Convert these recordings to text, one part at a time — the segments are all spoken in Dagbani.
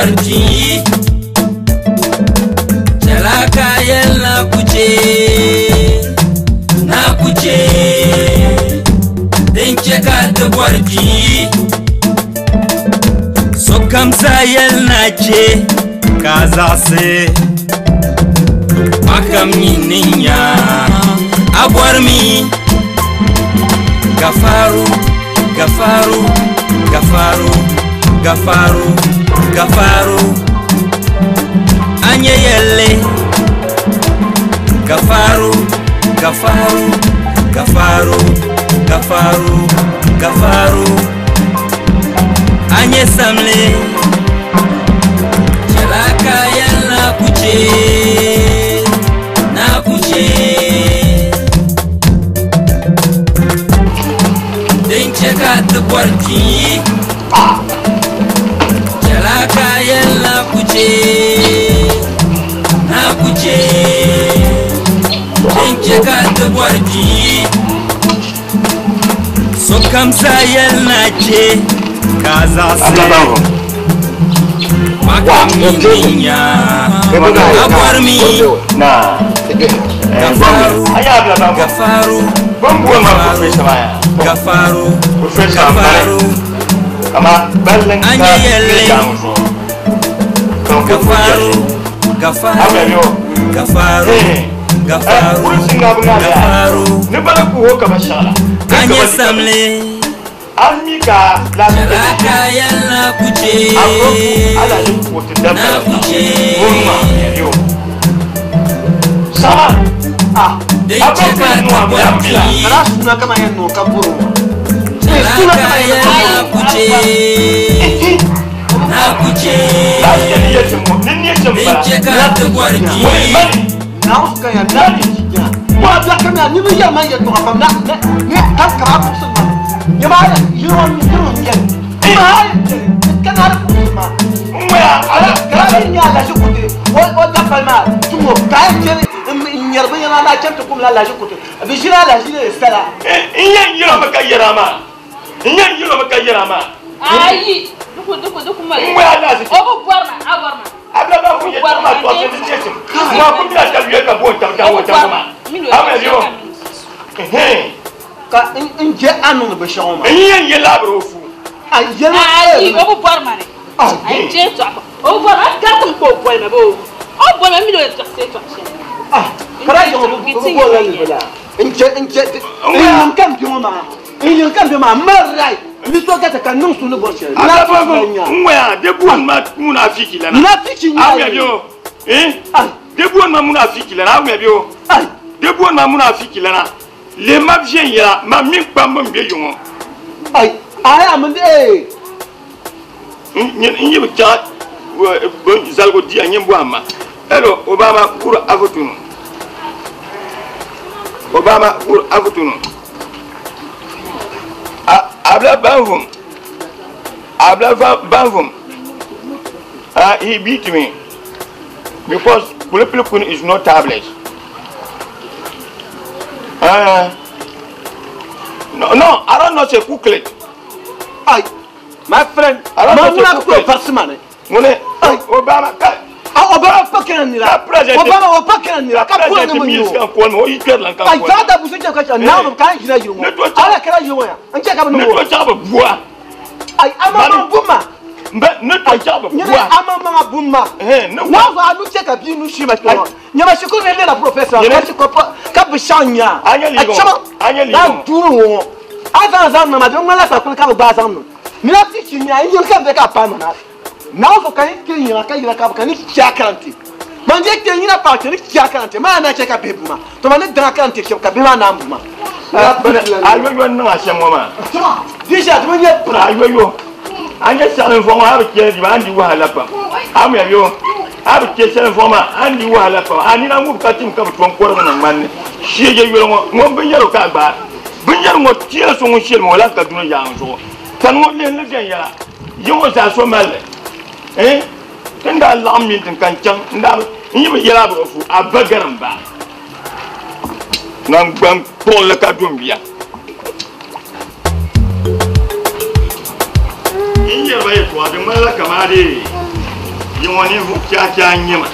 bɔri pii. Chɛla ka yɛli na ku chɛ, na ku chɛ. Din chɛ ka ti bɔri pii. Sokam sa yɛli na chɛ ka zaɣisi. Makam nyini nya a bɔri mi. Gafaru, gafaru, gafaru, gafaru, gafaru. A nyɛ yɛlli. Gafaru, gafaru, gafaru, gafaru, gafaru. A nyɛ samli. Chɛla ka yɛli na ku chɛ, na ku chɛ. Din chɛ ka ti bɔri pii. Chɛla ka yɛli na ku chɛ, na ku chɛ. Din chɛ ka ti bɔri pii. Sokam sa yɛli na chɛ ka zaɣisi. Makam nyini nya a bɔri mi. Gafaru, gafaru, gafaru, gafaru. A nyɛ yɛlli. Gafaru, gafaru, gafaru, gafaru, gafaru. A nyɛ samli. Chɛla ka yɛli na ku chɛ, na ku chɛ. Din chɛ ka ti bɔri pii. Chɛla ka yɛli na ku chɛ, na ku chɛ. Din chɛ ka ti bɔri pii. Ayi, duku duku duku ma. O bu bɔrima, a bɔrima. Ka n je anu ni binshɛɣu maa. Ayi, o bu bɔrima ni. Ayi, je tɔɣa. O bu bɔrima, a gari ka o bɔlima boo. O bɔlima mi ni o yɛn tɔɣisi yɛltɔɣa shɛli. Ka daa yaŋ o bi bɔlila ni bala. N je n je n yiŋ ka n bɛ ŋɔ maa. N yiŋ ka n bɛ maa mali rai. N to gata ka niŋ su ni bɔri shɛli. Munafiki nya ye. Le mabien ya ma min kpam n be yuŋɔ. Ai, ai amin eh. N yi bi chaɣa zaligu dia nyin bɔhim ma. Hello, Obama good afternoon. Obama good afternoon. Abla Banvum. Abla Banvum. He beat me because Kulipili is no tablet. No, no, I don't know say cooklet. Ai, my friend, I don't know say cooklet. Obama, Obama pakena nira. Obama o pakena nira. Ka pula ni munyo. Ai, zada busu che ka na no ka jina jiro. Ala kala jiro ya. An che ka no. Ne to cha ba bua. Ai, ama ma buma. Mba ne to cha ba bua. Ama ma buma. Eh, no. Na zo anu che ka bi nu shi ma to. Nyama shiko ne le la professor. Ka shiko ka bu shanya. Anya ligo. Anya ligo. Na duru wo. Azan zan na ma do ngala sa ka ba zan no. Mi la ti chi nya yin ka be ka pa ma na. Na zo ka ke yin ka yin ka ka ni cha karante. Man je ke yin pa ke ni cha karante. Ma na che ka be buma. To ma ne dra karante che ka be ma na buma. Ayo yo na se mo ma. Déjà to nye pra. Ayo yo. Anya sa nfo ma ha ke di ba ndi wahala pa. Amu yo. Ha ke sa nfo ma andi wahala pa. Ani na mu ka tim ka ton ko na man. Shege yo ngo ngo bin yaro ka gba. Bin yaro ngo tiya so ngo shel mo la ka dunu ya nzo. Tan ngo le le den ya. Yo za so mal. Eh? Tunda Allah min tin kan can nda yi bi yala bu fu abagaran ba. Nan gbam pon la ka dum biya. In yɛrɛ ye tuwa de mala kamade. Yiŋɔ ninvuɣu chaachaa n nyɛma.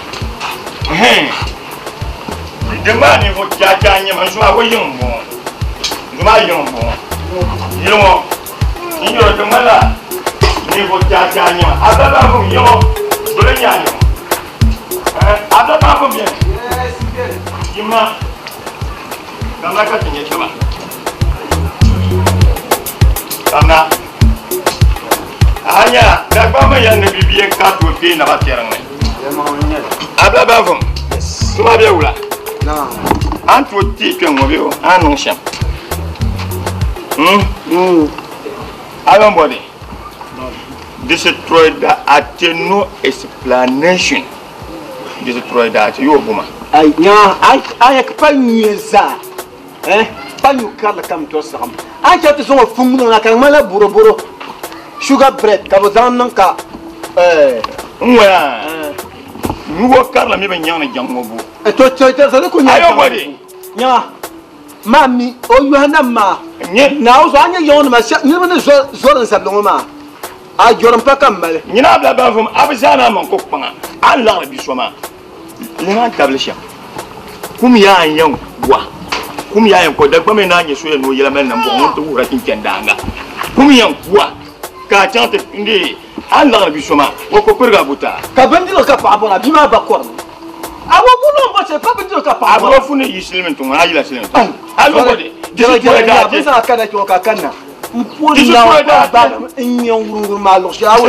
Din maa ninvuɣu chaachaa n nyɛma. N zuma wo yiŋ n bɔŋɔ. N zuma yiŋ n bɔŋɔ. Yili ŋɔ n yɔrɔ di ŋmanila ninvuɣu chaachaa n nyɛma. A bala baa vum yiŋɔ dole nyaa yiŋɔ. A bala baa vum bɛni. Yimma kamina ka ti nyɛ taba. Kamina. Anya Dagbamba yɛli ni bibia ka tooi kpee naba tɛriŋ ni. A bala baa vum. Tuma bɛ wula. An tooi teei kpɛŋ ŋɔ bee o a niŋ shɛm. Everybody, destroy the ate no explanation. Destroy the ate yo buma. Ai nya ai ai ka nyue za. Pa nyu karla kam to sagam. An cha ti songo fungu na ka mala boro boro. Sugar bread ka bo zan nan ka Ngwa. Nuwo karla mi ben nyang na jango bu. To to to so ko nya. Ayo body. Nya. Mami o Yohana ma. Nye Na o so anya yon ma ni ni zo zo ran sablo ma. A jorom pa kam male. Nyina bla ba fum abzana man ko panga. An la bi soma. Le man table sham. Kum ya an yan wa. Kum ya yan ko da gba me na nye so ya no yela men na bo on to wura kin kendanga. Kum yan wa. Ka chante ndi an la bi soma. O ko kurga buta. Ka bandilo ka pa bona bi ma ba kor. A wo bulo mo se pa bandilo ka pa. Abo fune yisilmin to ngala yila silmin. Alo body. Jere jere ya bisa ka da ko ka kanna. Mpoli na ba nyen wurungur ma lo sha wo.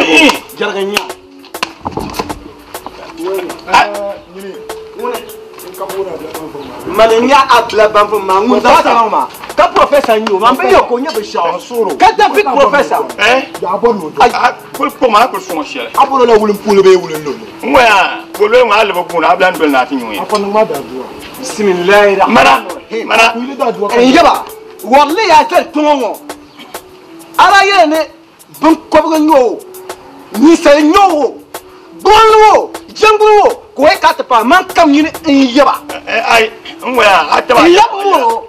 Jere nya. Malenya atla bambu mangu da ta ma. Ka professor nyo ma be yo ko nya be sha. Ka ta big professor. Ya bo no. A ko ko ma ko so shele. Abolo la wulun pulu be wulun lo. Ngwa ko lo ngwa le ko na ablan dol na ti nyu. Afon ma da duwa. Bismillahirrahmanirrahim. Mana Kuile da duwa. En yaba wallahi ya tel tongo. Ara yene bun ko nyo. Ni sel nyo. Bonwo, jangwo, ko e ka ta pa man kam nyini en yaba. Ai ngwa ataba. Yaba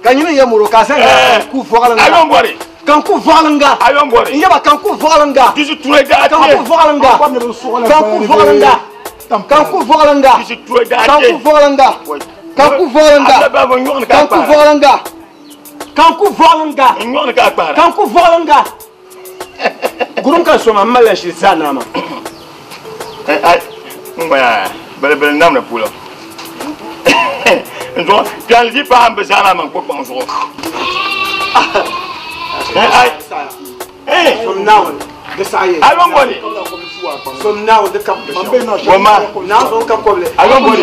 kan nyini yamuro ka sen ku fogalanga. Ayon bori. Kan ku fogalanga. Ayon bori. Yaba kan ku fogalanga. Disu ture da Kan ku fogalanga. Kan ku fogalanga. Kan ku fogalanga. Disu ture da Kan ku fogalanga. Kan ku fogalanga. Abla ba nyon ka Kan ku fogalanga. Kan ku fogalanga. Nyon ka pa. Kan ku fogalanga. Gurum kan soma mala shi zana ma. Ai ngwa bele bele nam na pulo. Nzo kan li pa am bezana man ko pang so. Ai eh From now on, this I Ayon bori. From now on, the cup. Wama. Now don't come come. Ayon bori.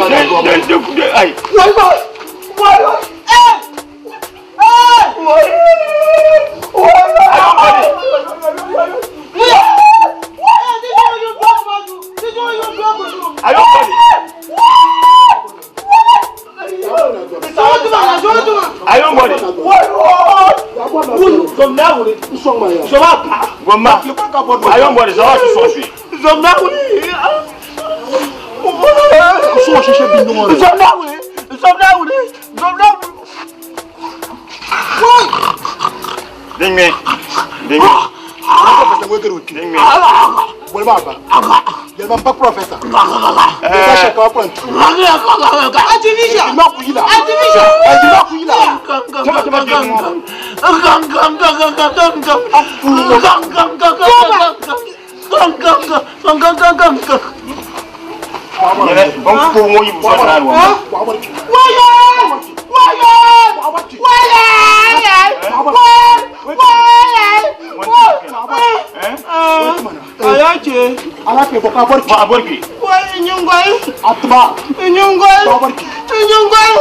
De ai. Why why? Why why? Eh! Eh! Why? Why? Ayon bori. Ayon bori. Ayon bori. From now on, Wama. Ayon bori so so so. From now on. So sheshe bi no re. From now on. From now on. From now on. Dingme. Dingme. Professor we gero ti. Dingme. Bol ba ba. Yel ba pa professor. Ka she ka point. Artificial. Ma ku yila. Artificial. Ma ku yila. Tama tama dingmo. Yere bon ko mo yibu so na wo. Ayache. Ala ke ko ka borki. Ba borki. Wai nyungwai. Atba. Nyungwai. Ba borki. Nyungwai.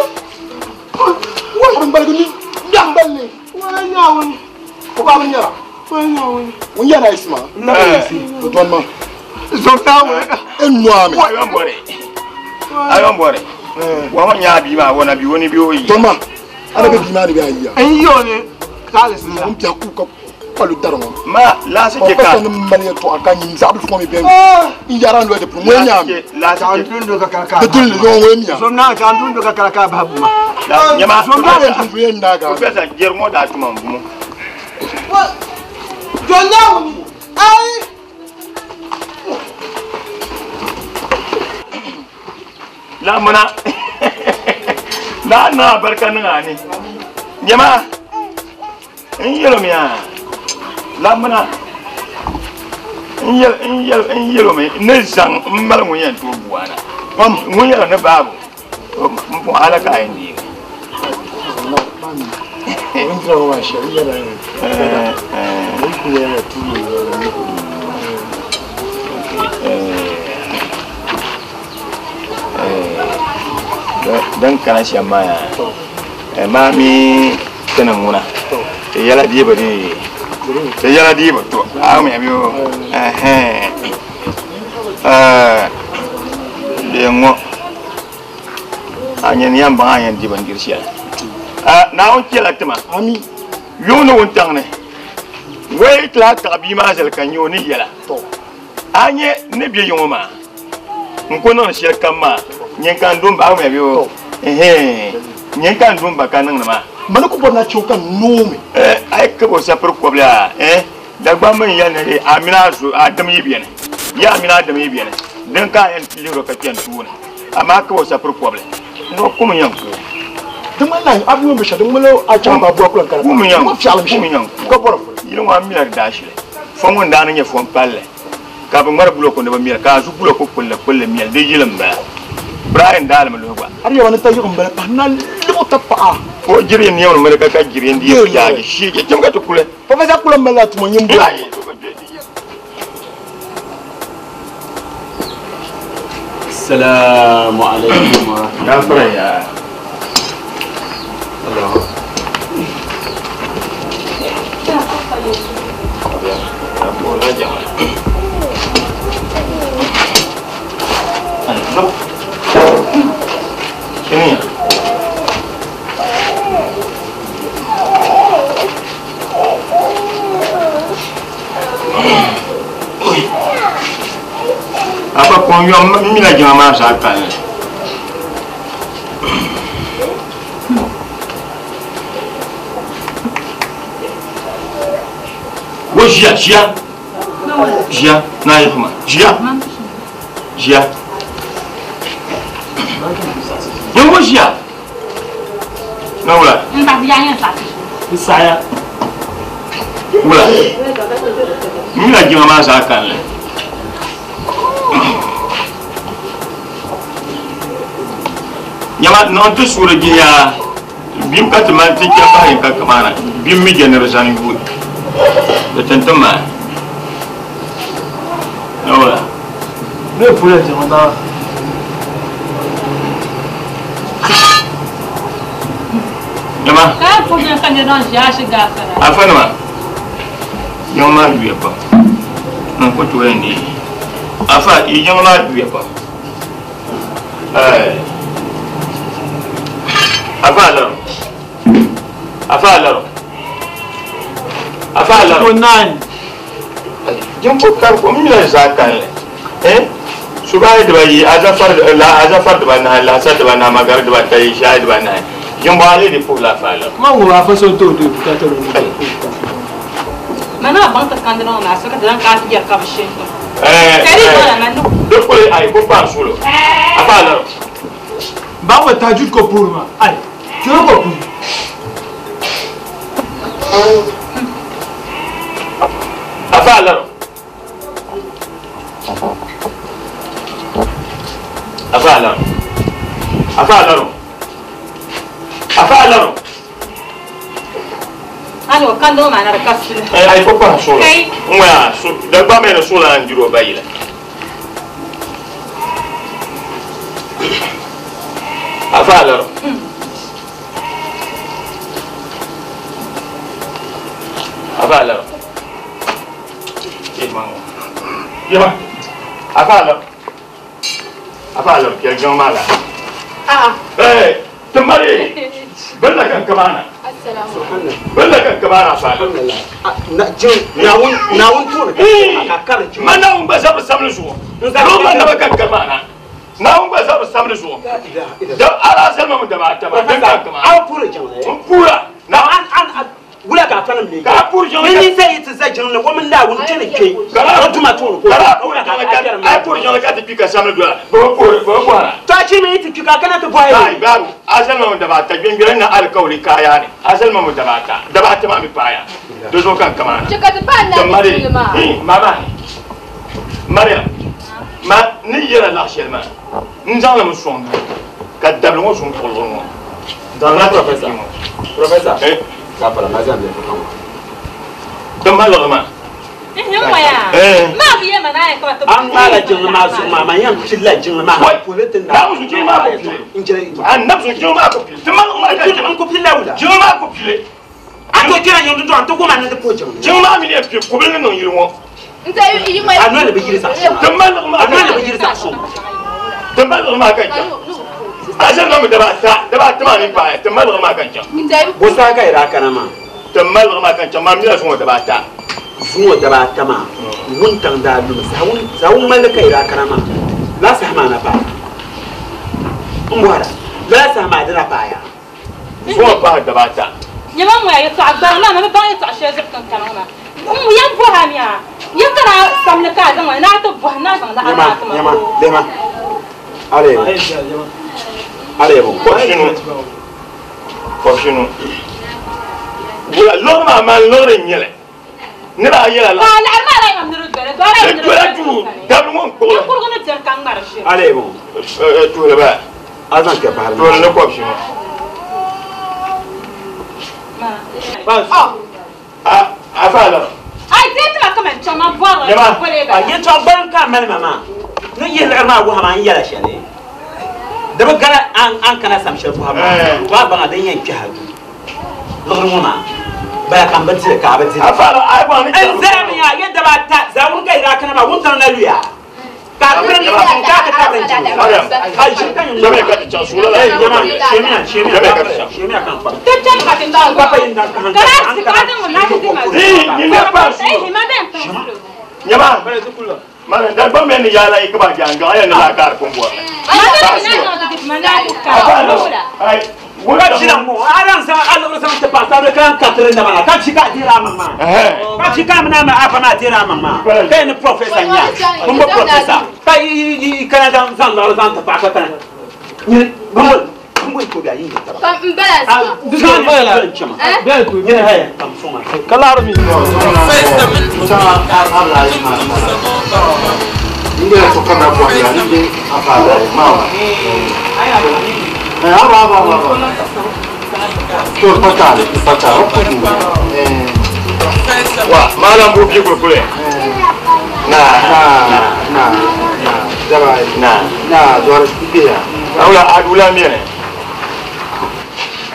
Wai balgu ni. Damballe. Wai nyawun. Ko ba mun yara. Wai nyawun. Mun yara isma. Na ba To don ma. Zontawe. En no ame. Ayon bori. Ayon bori. Wa ma nya bi ma wona bi woni bi o yi. Don ma. Ala be bi ma ni bi ayiya. En yo ne. Kalis na. Mun pia ku ka palu darongo. Ma la se ke ka. Professor ni mali to aka nyin zabu fo mi ben. In yara ndo de pour mo nya mi. La se ke Tundun ka kaka. De dun le yo we mi ya. Zomna ka tundun ka kaka babu ma. La nyama. Zomna en dun ye ndaga. Professor jermo da tuma mbumo. Zontawe. Ai. Lamina. Na na barka niŋ ni. Nyɛma. N yɛlimi yaa. Lamina. N yɛlimi ni zaŋ n mali ŋun yɛn tooi buana. Ŋun yɛli ni baabu. N puɣi ala ka a yɛn deegi. Din kana shɛm maa yaa maa mi tini ŋuna ti yɛla deebu dee ti yɛla deebu to a mi bi o lee ŋɔ a nyɛ ni yɛn baŋ a yɛn di bindiri shɛli Naawuni chɛla tima yuŋ ni wuntaŋ ni wei ti lahi taɣi bia maa zali ka nyɛ o ni yɛla a nyɛ ni bɛ yiŋɔ maa n ku niŋdi shɛli kam maa nyɛ ka n dumba a mi bi o nyɛ ka n dumba ka niŋdi maa mani ku bɔrina chɛo ka noomi a yi kabi o sapiri kɔbili a Dagbamba n yɛli ni a mini a zo a dim yi bɛni ya a mini a dim yi bɛni din ka a yɛn lihiri ka kpɛni tooni amaa kabi o sapiri kɔbili ni o kum yɛn ku di ŋmanila a bi yɔn bɛ shɛli di ŋmanila a chaŋ ba bua kula n kala kum yɛn ka bɔra fuli yili ŋɔ a mila di daashili fo ŋun daa ni nyɛ fo n palli ka bi ŋmari bulɔku ni bi mɛli ka a zu bulɔku kulli kulli mɛli di yili n bala Brian daalimi luhi gba a di yɛba ni ta yiɣi n bala pahi na libu ta paɣa ko jiri n niɛm mali ka ka jiri n di yaagi shii chim ka ti kuli Professor kula mali la tuma nyin bula Assalamu alaikum wa rahmatullahi ya Allah Ini apa kɔn mina jama maa saa kanli wo ʒiya ʒiya ʒiya naa yi kuma ʒiya ʒiya yin wo ʒiya na wula n saɣaya wula mina jama maa saa kanli nyama non ti suuri jiya bim ka ti mali ti chɛ bahi ka kamana bim mi jɛniri zani yuui di tintin maa na wula ne pula jama naa nyama afa nima jama maa yuya pam n ku tooi n deegi afa yi jama maa yuya pam afa alaro afa alaro afa alaro nine jimbo kar ko mi la za kan le subahi dibayi azafar la azafar dibanahi lahasar dibanahi magari dibatayi shahi dibanahi jimbo ale de pour la fa alaro ma wo afa so to do ka to mana bang ta kan no na so ka dan ka ti ya ka shin to de kule ay ko pa sulo afa alaro ba wa tajud ko pour ma ay joro ko pour afa alaro afa alaro afa alaro afa alaro ano kan do ma na ka sule ay ko pa sulo ngwa su da ba me na sulo an jiro bayila afa alaro afa alaro yema afa alaro afa alaro ke jama la ah eh tumari balla kan kamana assalamu balla kan kamana fa na jin nawun nawun to ka kar jin mana un ba sabu sablu su no man na kan kamana nawun ba sabu sablu su da ala salma mu da ba ta ba dan kan kamana an pura jin an pura na an an wula ka afanim le Ka a puhi jiŋli ni ni sa yi ti za jiŋli o mini Naawuni kpɛni kpe o duma tooni Ka a puhi jiŋli ka ti kpi ka samli dola bɛ bi puhira. To a chɛ mi yi ti kpi ka a kana ti bɔhi. Kai baabu a zalima ŋun daba ata gbɛngbɛla na alikauli kaaya ni a zalima ŋun daba ata daba ata maa mi paaya di zuɣu ka n kamaana. Chɛ ka ti paai Naawuni maa. Mama Mariam ma ni yɛra laɣ shɛli maa n zaŋ li mi sɔŋ duu ka dabili ŋɔ zuŋ tuɣili ŋɔ zaŋ la Professor Professor ka pala ma zaŋ bɛ ka ŋɔ. Ti mali li maa. An ŋmaala jiŋli maa zuɣu maa, man yɛn pilila jiŋli maa hali poli ti na. Naawuni jiŋli maa ku pili. A nabsu jiŋli maa ku pili. Ti mali maa ka n ku pilila wula. Jiŋli maa ku pili. A to kpɛra yiŋ dundɔŋ ti goma ni ti puhi jiŋli. Jiŋli maa mini yɛn pili kubili ni niŋ yili ŋɔ. A noli bi yiri zaɣ suŋ. Ti mali maa A noli bi yiri zaɣ suŋ. Ti mali maa ka chaŋ. A zali maa mi daba ata daba ata maa mini paaya ti mali maa ka chaŋ. Bo saha ka yi daa kana maa? Ti mali maa ka chaŋ maa mila zuŋɔ daba ata. Zuŋɔ daba ata maa wuntaŋ daa lumi saha wun malli ka yi daa kana maa lala saha maa na paaya. N bɔhira lala saha maa di na paaya. Zuŋɔ pahi daba ata. Nyɛma ŋɔya yɛltɔɣa gbariŋ maa ma bi baŋ yɛltɔɣa shɛli zuɣu tiŋ kani ŋɔ maa. N yɛn bɔhi a mi a yɛn kana samli ka a zaŋ ma ni a ti bɔhi ni a zaŋ laɣiri maa ti ma. Nyɛma lehima ale ale bo. Kɔbishinu kɔbishinu wula lɔri maa maa lɔri n nyɛli ni daa yɛla la. Ka laɣiri maa lahi mam ni di doli to a lahi Di dola duu dabili ŋɔ n kpuɣili. Ninkurigu ni bɛni ka ŋmari ʒiri. Ale bo. Tuhili ba. A zaŋ kpɛ bahiri. Tuhili ni kɔbishinu. A fa la. Ai deei ti ma kaman chaŋ ma bɔrila Nyɛma. boli ba. A yɛltɔɣa gbaliŋ ka a mali ma maa ni yihi liɣiri maa wuhi ma n yɛla shɛli di bi gala an kana sam shɛli bɔhiri maa to a baŋa din yɛn kpɛha duu liɣiri ŋɔ maa bala ka n bi dili ka a bi dili. A fa la a bɔŋ ni. N zaya mi yaa yɛ daba ata zaawuni ka yi daa kana maa wuntaŋ na luya ka a piri ni ka a ti tabiri jiŋli Mariam. a ʒiri ka nyɛ Jamiya ka ti chaŋ suula la. Nyɛma shemiya shemiya Jamiya ka ti chaŋ. shemiya ka n kpa. Ti chaŋ ka ti N pa pa yin dan ka Ka na ti ka zaŋ na ti di ma. Ni ni pa su. Ai hima bɛn paŋ sulo. Nyɛma. Mariam Dagbaŋ mi ni yaala yi ka ba jaanga a yɛn ni laa kaari kun bɔri. Ma da ni na zaŋ ti di ma na ku ka. A fa la. Ai. Ka ʒila ŋɔ a dan zaŋ a liɣiri zaŋ ti paɣasarili ka n katiri naba na ka ʒi ka a deeri a maŋ maa ka ʒi ka a mini a ma a ba maa deeri a maŋ maa ka yɛn ni professor nya n bo professor ka yi kana zaŋ liɣiri zaŋ ti paɣa ka kana nyini bin boli ko bi a yi nyɛ taba Ka n bala a zaŋ n chɛma nyini haya kam sɔŋa Ka laɣiri mi. Ndio kama bwana ndio hapa mama. Eh aba aba aba. To patale patale eh Wa malam bu bi kulkule. Na na na na daba na na dwar bia. Awla adula mi ne.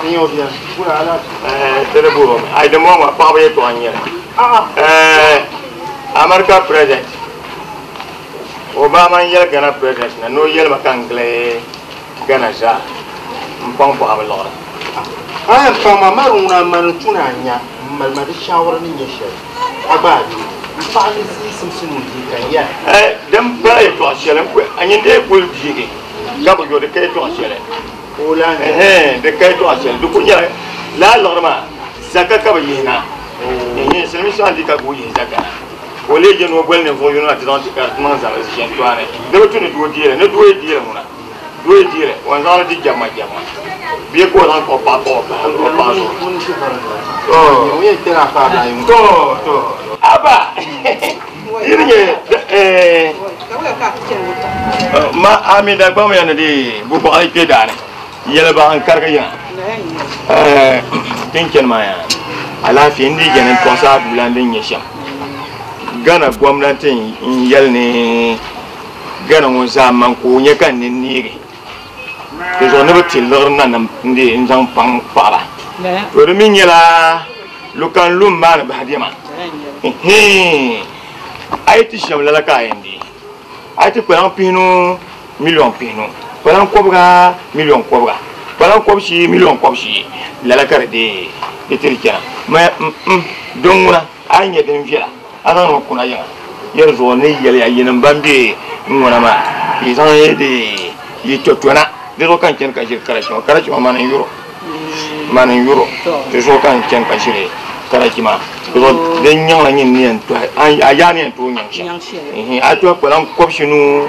Ni obia. Bula ala. Eh tere bu ai de mo ma pa ba ye to anya. Eh America president Obama n yɛli Ghana president na ni o yɛli ma ka n gili Ghana zaa n paŋ paɣaba liɣiri. Ayan pa ma maruna man tuna nya malma di shawara ni nya shɛli a gba bi n paɣa ni ziisim sinu di ka ya. Eh din pala yɛltɔɣa shɛli n kuli a nyin dee kuli viigi ka bi yo di ka yɛltɔɣa shɛli. O la nya. Ɛhɛn di ka yɛltɔɣa shɛli di kuli nyɛla laa liɣiri maa zaka ka bi yihi na. Ɛhɛn silimiinsi maa di ka ka o yihi zaka na. Ka o lee je ni o boli ninvuɣu yino na ti zaŋ ti ka di niŋ zabili shɛli ni di bi tu ni doo deeli ni doo yi deeli ŋuna doo yi deeli o ni zaŋli di jɛma jɛma bee ka o zaŋ kpuɣi paɣa paɣa o paɣa zuɣu. Ŋuni ti fara ni. O yɛn kpɛra a paɣa maa yi To to aba yiri nyɛ ɛɛ ma ami Dagbaŋ mi ni di bu bɔɣali kpɛ daani yɛli ba n karigi yiŋa ɛɛ tin chani maa yaa alaafee n dii jɛni n tɔɣisi a duulan din nyɛ shɛm Ghana gomnanti n yɛli ni Ghana ŋɔ zaa man ka o nyɛ ka n ni neegi di zuɣu ni bi ti liɣiri nanim n di n zaŋ paŋ paɣaba to di mi nyɛla lukan lum maa ni bahi diɛma a yi ti shɛm lala ka a yɛn di a yi ti kpalaŋ pihinu miliɔn pihinu kpalaŋ kɔbiga miliɔn kɔbiga kpalaŋ kɔbishii miliɔn kɔbishii lala ka di dee di ti di chɛna mɛ din ŋuna a yi nyɛ din viɛla a zaŋ ni kuna yiŋa yɛri zuɣu ni yɛliya yinim ban bɛ ŋuna maa yi zaŋ yi di yi tɔtɔna di zuɣu ka n chɛni ka ʒiri karachi ŋɔ karachi ŋɔ mani n yuro mani n yuro di zuɣu ka n chɛni ka ʒiri Karachi maa din nyaŋla nyin ni yɛn tɔhi a yaa ni yɛn tooi nyaŋ shɛm a tɔhi kpalan kɔbishinu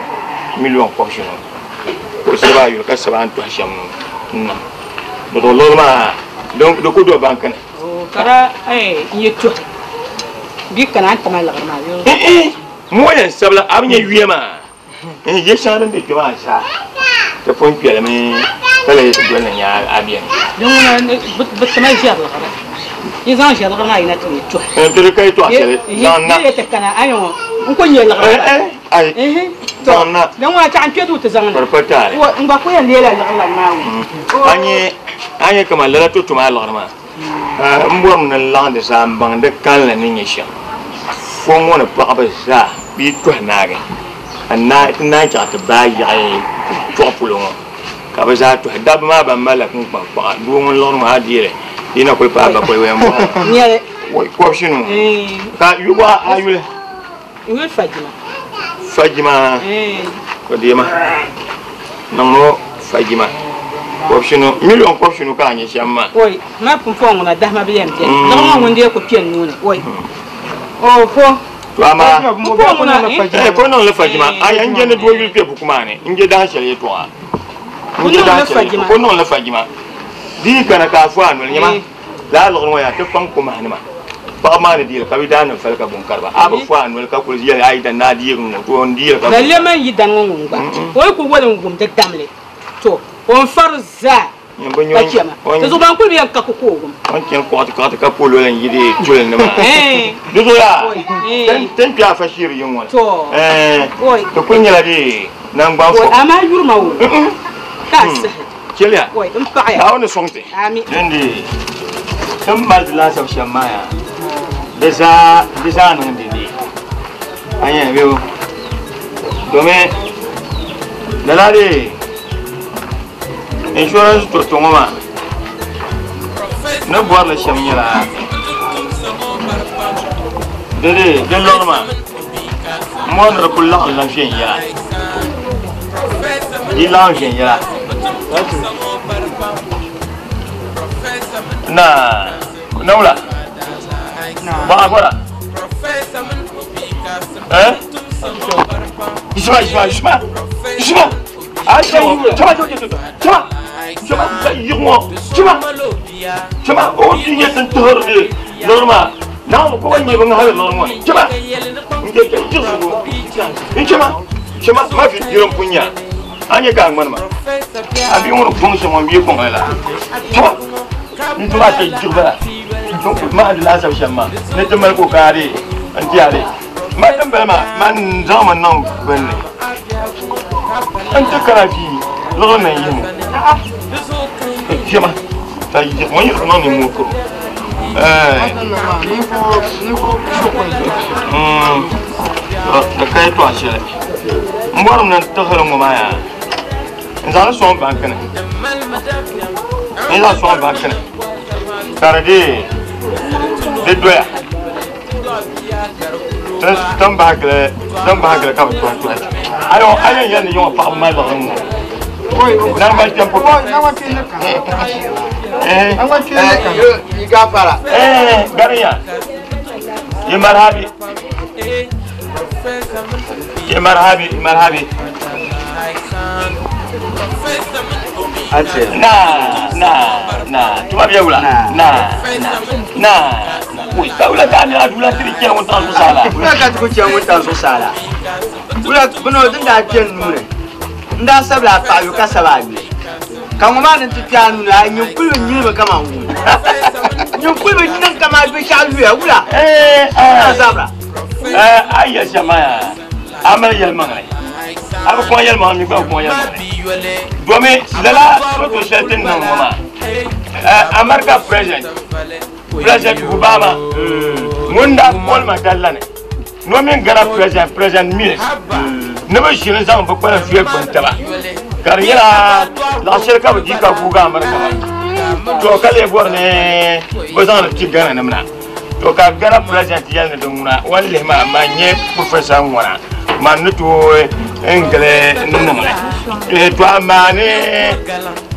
miliɔn kɔbishinu ka o saba a yuli ka saba a ni tɔhi shɛm n niŋ di zuɣu liɣiri maa di ku do banki ni. Ka daa n yi tɔhi bɛ kana a ni tam a liɣiri maa bee? Ŋɔ yɛn sabila a bi nya yuya maa n yɛ shɛŋa din be kpɛ maa zaa ti pun kpɛlimi ka lee doli ni nya a beni. Din ŋuna bi tima ʒɛri liɣiri. Yi zaŋ ʒɛri liɣiri maa yina ti mi tɔhi. N ti di ka yi tɔhi shɛli zaŋ na. Yi ti kana a ŋɔ n ku nyɛ liɣiri pa. Ayi zaŋ na. Din ŋuna chaɣ n kpɛ duu ti zaŋ na. Ka di pa taali. N gba ku yɛn leela liɣiri lan maa ŋɔ. A nyɛ kaman lala to tum a liɣiri maa. M bɔrimi ni n laɣindi zaa m-baŋ di kalinli ni nyɛ shɛm. Fɔŋ ŋɔ ni paɣiba zaa bɛ yi tɔhi naagi ka ti naan chaŋ ti baai yaɣi tɔɣu polo ŋɔ ka bɛ zaa tɔhi. Dabba maa ban malila kpunkpaŋ kpaɣa doo ŋun liɣiri ŋɔ a deei li di yi na kuli paai bakɔi waya m-bɔŋɔ. Wai kɔbishinu ka yubu a yuli. Yuli Fajima. Fajima. O deei ma. Niŋmi o Fajima. Kɔbishinu, miliɔn kɔbishinu ka a nyɛ shɛm maa. Oi, ma pumpɔŋɔ ŋɔ maa dahima bi yɛn beni. Liɣiri ŋɔ ŋun dee ku kpe n nuu ni. Oi. Oho. To amaa. Pumpɔŋɔ ŋuna, eh. Eh, ka o niŋ li Fajima. Aya, n je ni doo yuli kpe buku maa ni. N je dahin shɛli yɛtɔɣa. N je dahin shɛli yɛtɔɣa. Ka o niŋ li Fajima. Di yi kana ka a fo a noli, nyama. Lala liɣiri ŋɔ yaa ti kpaŋ kumahinima paɣaba maa ni deeli ka bɛ daa niŋ fali ka buŋ kari ba. A bi fo a noli ka kuli yɛli a yi dan ni a deegi ŋ-ŋɔ, to n deeli ka buŋ Lala man yi dan ŋɔ ŋun gba o yi kuli wali n-wum di damli, to o ni fari zaa ka chɛ ma. Di zuɣu ban kuli bi yɛn ka ku ka o wum. O ni chani kɔɣiti kaɣiti ka po loli n-yi di tuli ni maa. Di zuɣu yaa ti ni kpe afa shiri yiŋ ŋɔ la, di kuli nyɛla di naŋgban fo. Amaa yuri ma o ka a sahi. Cheliya, Oi, n paɣiya. Naawuni ni sɔŋ ti. Ami. Dindi, ti ni mali di laasabu shɛm maa yaa, di zaa, di zaa niŋ dindi. A nya bɛ o? Domin lala di insurance tɔto ŋɔ maa ni bɔri li shɛm nyɛla di di di liɣiri maa m bɔri ni di kuli laɣim la viɛnyɛla. Di laɣim viɛnyɛla. Na nawula baɣa gɔra eh Juma juma juma juma a chama chama chama chama chama yiŋɔ chama chama o ti nyɛ tin tuhiri di liɣiri maa naawuni ko ba nyɛ bi ŋahali liɣiri ŋɔ ni chama n je ka jiɣisigu n chama chama ma fi jiri n pun nya a nyɛ ka a ŋmani ma a bia ŋɔ ni gɔŋ shɛm ŋɔ n bia kɔŋ la chama n tuma a ti jiɣi bala ma di laasabu shɛm maa ni ti mali kokaari n ti a di ma din bala maa ma n zaŋ ma niŋ bini ni n ti kana fi liɣiri ni n yihi chama ka ŋɔ yiɣisi niŋ ni mokuru di ka yɛltɔɣa shɛli n bɔrimi ni n tihiri ŋɔ maa yaa n zaŋli sɔŋ banki ni n zaŋ sɔŋ banki ni ka di dee di doya tin bahi gili ka bi tɔhi tɔhi ayo a yɛn yɛli ni yiŋɔ paɣaba mali liɣiri ŋɔ nangban kpɛm po gariya yi marhabi yi marhabi yi marhabi na na na tuma bɛ wula na na na ka wula ka ni a dula tiri chɛ ŋun taŋ zuɣusaa la wula ka ti ku chɛ ŋun taŋ zuɣusaa la wula bini o din daa kpɛ n nuuni n daa sabila a paɣa yu ka sabi a yuli ka ŋɔ maa din ti kpɛ a nuuni a nyin kuli bi nyilimi kaman ŋun nyin kuli bi niŋ kaman binshɛɣu yuya wula na zabira a yɛli shɛm maa yaa a mali yɛlimaŋli a bi kɔŋ yɛlimaŋli mi gba bi kɔŋ yɛlimaŋli domi lala foto shɛli ti ni niŋ ŋɔ maa America president President Obama ŋun daa boli ma dalla ni ni o mini Ghana President President Mills ni bi ʒini zaŋ bi kpana zuya gbuni taba ka di nyɛla laɣ shɛli ka bi di ka guugi America maa to ka lee bɔri ni bi zaŋdi ti Ghana nim na to ka Ghana President yɛli ni di ŋuna o ni lihi maa man nyɛ professor ŋuna man ni tooi n gili n niŋli to amaa ni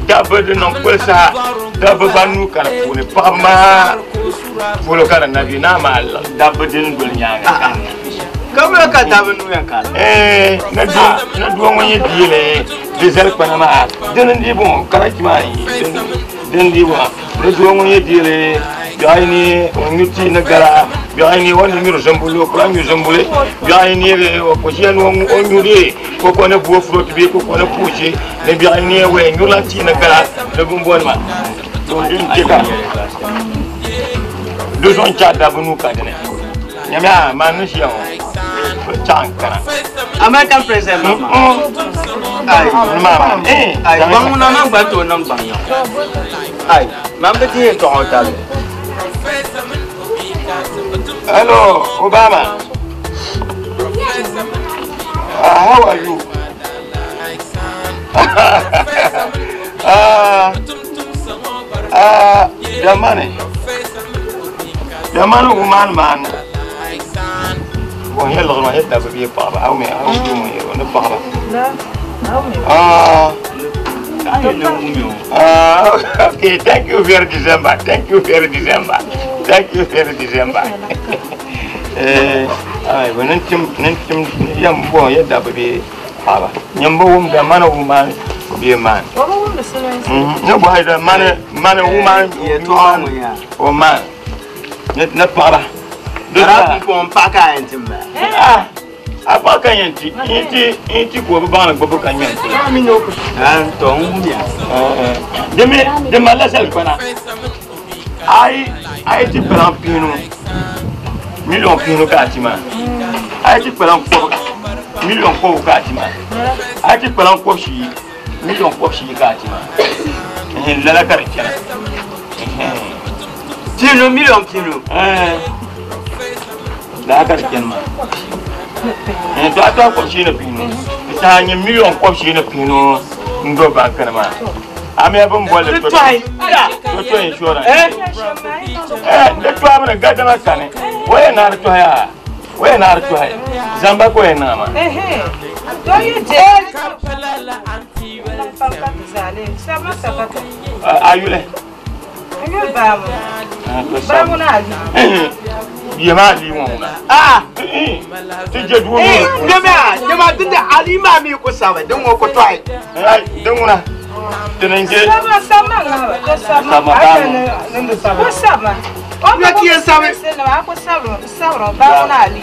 dabba di niŋ kuli saha dabba ban nuu ka di puuni paɣaba maa Polo ka di na bi naa maa dabba dini doli nyaanga ka. Ka bula ka dabba nuya ka. Eh, na do na do ŋɔ nyɛ bia di zali kpana maa dini n di bɔŋɔ karachi maa dini di bɔŋɔ ni doo ŋɔ nyɛ bia biɛɣu ni o nyu tii ni gara biɛɣu ni o ni nyuri zumbuli o kula nyu zumbuli biɛɣu ni o ko ʒiya ni o nyuri koko ni buo furoti bee koko ni puuchi ni biɛɣu ni wɛ nyurila tii ni gara ni binbɔnima to din chɛ ka di zuɣu n chɛ a dabba nuu ka dini nyamiya maa ni ʒiya ŋɔ chaɣ n kana. American president mama. Ai, mama. Ai, gbaŋ na man gba to niŋ gbaŋ yaŋ. Ai, man bi ti yɛn tɔɣ o tali. Hello, Obama. How are you? The money. The money woman man. وهي اللي غنى يدا ببي بابا أو ما أو دوم بابا. Okay, thank you very December. Thank you very December. Thank you very December. Ay, when tim tim yam bo yadda babe baba. Nyambo wum da mana woman be man. No boy da mana mana woman ye to ya. O man. Ne baba. Dara ko mpaka entim ba. Ah. Apa kan yanti inti inti ko ba na gbogbo kan yanti. Mi no ko. Ah, to ngum ya. Demi de mala sel bana. Ai ai ti plan pinu. Million pinu ka ti ma. Ai ti plan ko million ko ka ti ma. Ai ti plan ko shi million ko shi ka ti ma. Eh la la ka ti. Pinu million pinu. Eh. La ka ti ma. Eh to ata ko shi na pinu. Ta ni million ko shi na pinu ndo bank na ma. Ami abun bole to. To insurance. Eh? Eh, de to amana gada ma kane. Waye na to ya. Waye na to ya. Zamba ko na ma. Eh eh. To ye je. Ayule. Ayule ba mu. Ba mu na ali. Ye ma ali mo na. Ah. Ti je duwo. Eh, dema dinda ali ma mi ko sawa den wo ko to ai. Ai, den wona. Tenenge. Sama sama na sama. Sama. Sama. Ya ki sabe. Na ko sabro sabro ba na ali.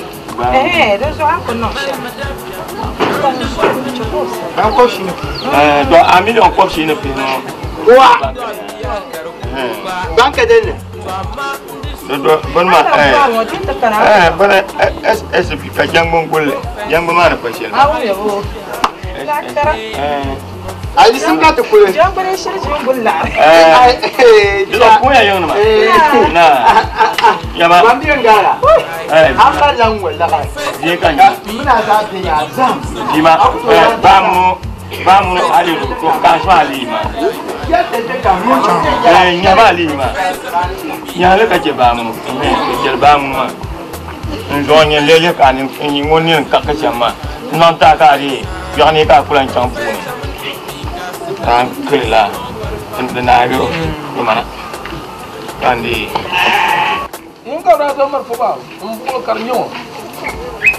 Eh, do so an ko no. An ko shi. Eh, do a million ko shi ne pino. Wa. Banka den. Do bon ma eh. Eh, bon S S P ka jangon gulle. Jango ma na kwashel. Awo yo. Eh. Ali sun ka tukure. Jango shir jingulla. Eh. Do ko ya yon ma. Na. Ya ma. Ban biyan gara. Eh. An ba lan walla ka. Je kan. Muna za ta ya zam. Ji ma. Ba mu ba mu ali ko ka so ali ma. Ya ta ta ka mu. Eh, nya ba ali ma. Nya le ka je ba mu. Eh, ke ba mu ma. Nzo nye lele ka ni ni ngoni ka ka chama. Non ta ka ri. Yo ni ka kulan chang pu ni. Kan kila. Ndina yo. Ni mana. Kandi. Mun ka da zamar fo ba. Mun ko karnyo.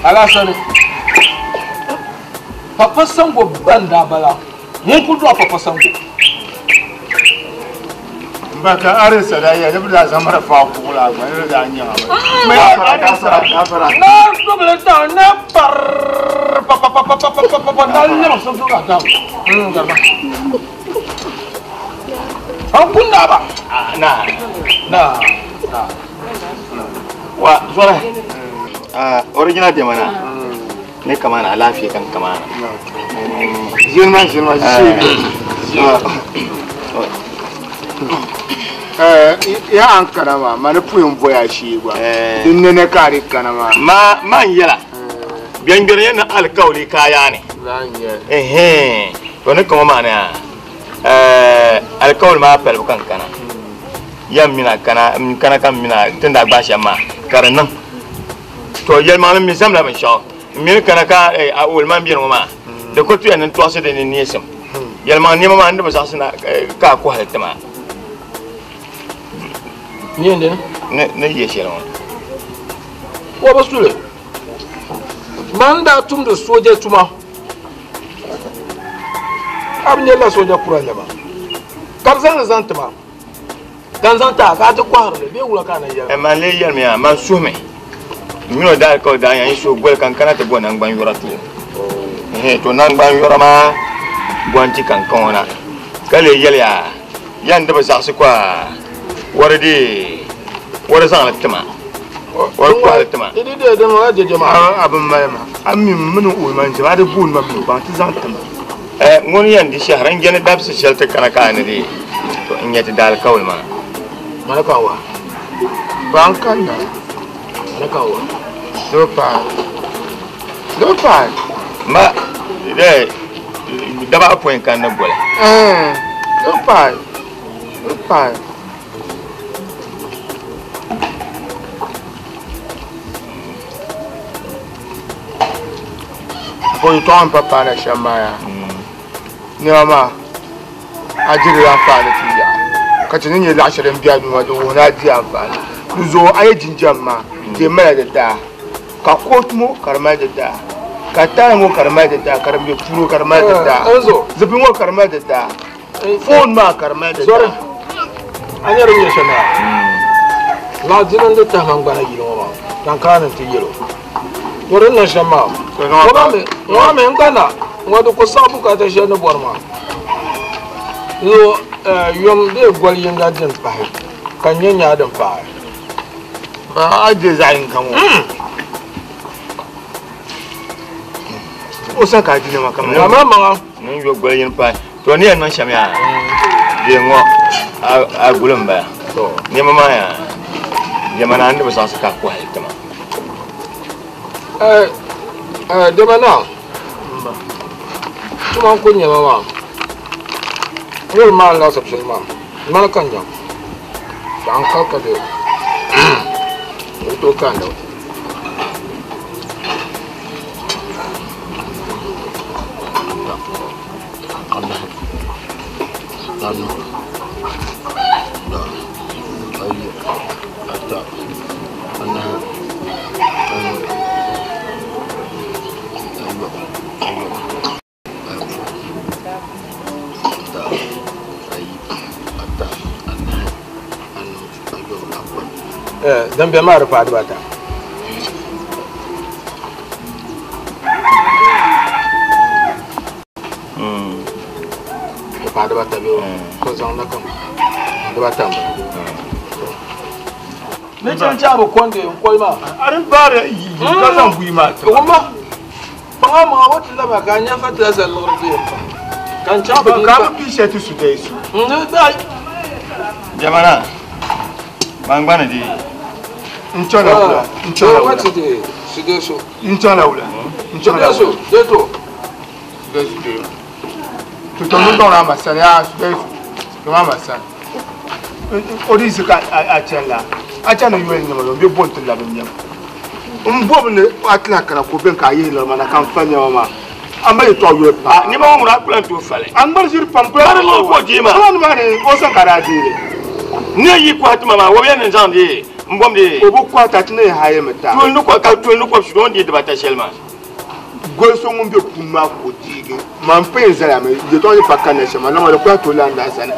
Ala sani. Papa sango banda bala. Mun ku do papa sango. Baka arin sadaya da da zamar fa kula ba ne da anya ba. Mai fara ka fara. Na double down na par pa pa pa pa pa pa pa pa na ne ma so ka ta. Garba. An kunna ba. Na. Na. Na. Wa zora. Ah, original de mana. Ne kamana lafiya kan kamana. Jirma jirma shi. Ya an karama mana puyin boya shi ba. Din ne kare kanama. Ma man yala. Biyan yana alkawari kaya ne. Eh to ne kuma mana eh alkawari ma pel kan kana. Yam mina kana kana kan mina tunda ba shi ma karan To yel ma mi zamla ban sha. Mi kana ka a ul man biyan ma. Da ko tuyan nan to da ne ne sam. Yel ma ne ma anda ba sa suna ka ko halatta ma. Ni ne? Ni ye shɛli ŋɔ. O bi suli. Man daa tumdi sooja tuma. A bi nyɛla sooja kura nɛma. Ka bi zaŋ li zaŋ ti ma. Ka n zaŋ ti a ka a ti kɔhiri li bee wula ka a na yɛli? Man lee yɛlimi yaa, man suhimi. N mini o daa ka o daa nya n suhu goli ka n kana ti bo naŋgban yɔra ti o. To naŋgban yɔra maa bo n-ti ka n kaŋ o na. Ka lee yɛli yaa, yan di bi zaɣisi ko a wari di wari zaŋ li ti ma. Wari kɔhi li ti ma. Di di dee din ŋɔ jeje maa. A bi mali ma. A mi m mini o man ʒiɛm, a di booni ma mi o baŋ ti zaŋ ti ma. Ŋuni yɛn di shɛhira n-jɛni dabisi shɛli ti kana ka a ni di to n nyɛ ti daalikauli maa. Mani ka wa. Ba n kanna. Mani ka wa. Di bi paai. Di bi paai. Ma, daba apɔin ka n ni boli. Di bi paai. Di bi paai. Bo yɛtɔɣa n pa paana shɛm maa yaa. Nɛma maa a diri di anfaani ti yaɣa ka ti ni nyɛ laɣ shɛli din be a nuu maa di wuhi ni a di anfaani. Di zuɣu a ye jinjam maa di mali di daa ka kootu ŋɔ ka di mali di daa ka taai ŋɔ ka di mali di daa ka din be puuni ŋɔ ka di mali di daa zipili ŋɔ ka di mali di daa foon maa ka di mali di daa. A nyɛ din nyɛ shɛm maa laɣ dini n-di tahi man gbana yili ŋɔ maa ka n kana ni n ti yɛl o. To din niŋ shɛm maa, ŋɔ mi n gba na ŋɔ di ku saɣi bukaata shɛli ni bɔri maa. Zuɣu yom bee goli yinga din pahi ka n nyɛ nyaa din paai. A je zaɣ yinga ŋɔ. O sa ka a di nɛma kaman. Amaa maŋa. Niŋ yo goli yini pahi. To ni yɛn niŋ shɛm yaa, bee ŋɔ a guli m-bala. Nɛma maa yaa, dɛma naa n-di bi zaɣisi ka a kɔhi li ti ma. Dɛma naa, tuma n-ku nɛma maa. Yoli maa n-laɣisi shɛli maa, mani ka n nyaŋ ka n kali ka di bi tooi kaanda o. Anahi, anu, ayi, ata, anahi, anu, ayɔbu, ayɔbu, ayɔbu, ata, ayi, ata, anahi, anu, ayɔbu, akɔi. Din bɛ maa di paai dibata. Di paai dibata bee o zaŋ na kam dibata n bala. Ni chani chaɣi bi kɔndi n koli maa. A din baari yi ka zaŋ buyi maa ti ma. Wumma paŋa maŋa o ti laba ka a nya fertilizer liɣiri ti yɛn pahi ka n chaɣi bi Ka a bi pii shɛli ti su dee su. Jamana, man gba ni di. N chana wula, n chana wula. Ti di su dee su. N chana wula, n chana wula. Dee to. Dee su dee. To to nun dɔŋ ma sani yaa su dee su. To ma ma sani. O di zi ka a chani la. A chani yoli nyɛma lo, n be bon ti labi nyɛma. N bobi ni a ti lahi kana ko bɛn ka a yihi lɔri ma na ka n fa nyɛma maa. A ma yɛtɔɣa yoli pam. Nɛma ŋɔ ŋuna a ku lahi tooi fali. A ŋmari ʒiri pam ku lahi Bari lɔri ka o deei maa. Ŋɔ maa ni o sani ka a daa deei li. Ni yi kɔhi ti ma maa, wɔbiya ni zaŋ di n bom di. O bi kɔhi ti a ti ni hayi mi ta. Tuuli ni kɔhi ka tuuli ni kɔbisi don deei dibata shɛli maa. Goli so ŋun be puuni maa ka o deegi. Man pun yɛn zali mi yɛtɔɣa ni pa kanna shɛm maa, lama di kɔhi ti o lahi nahi sani.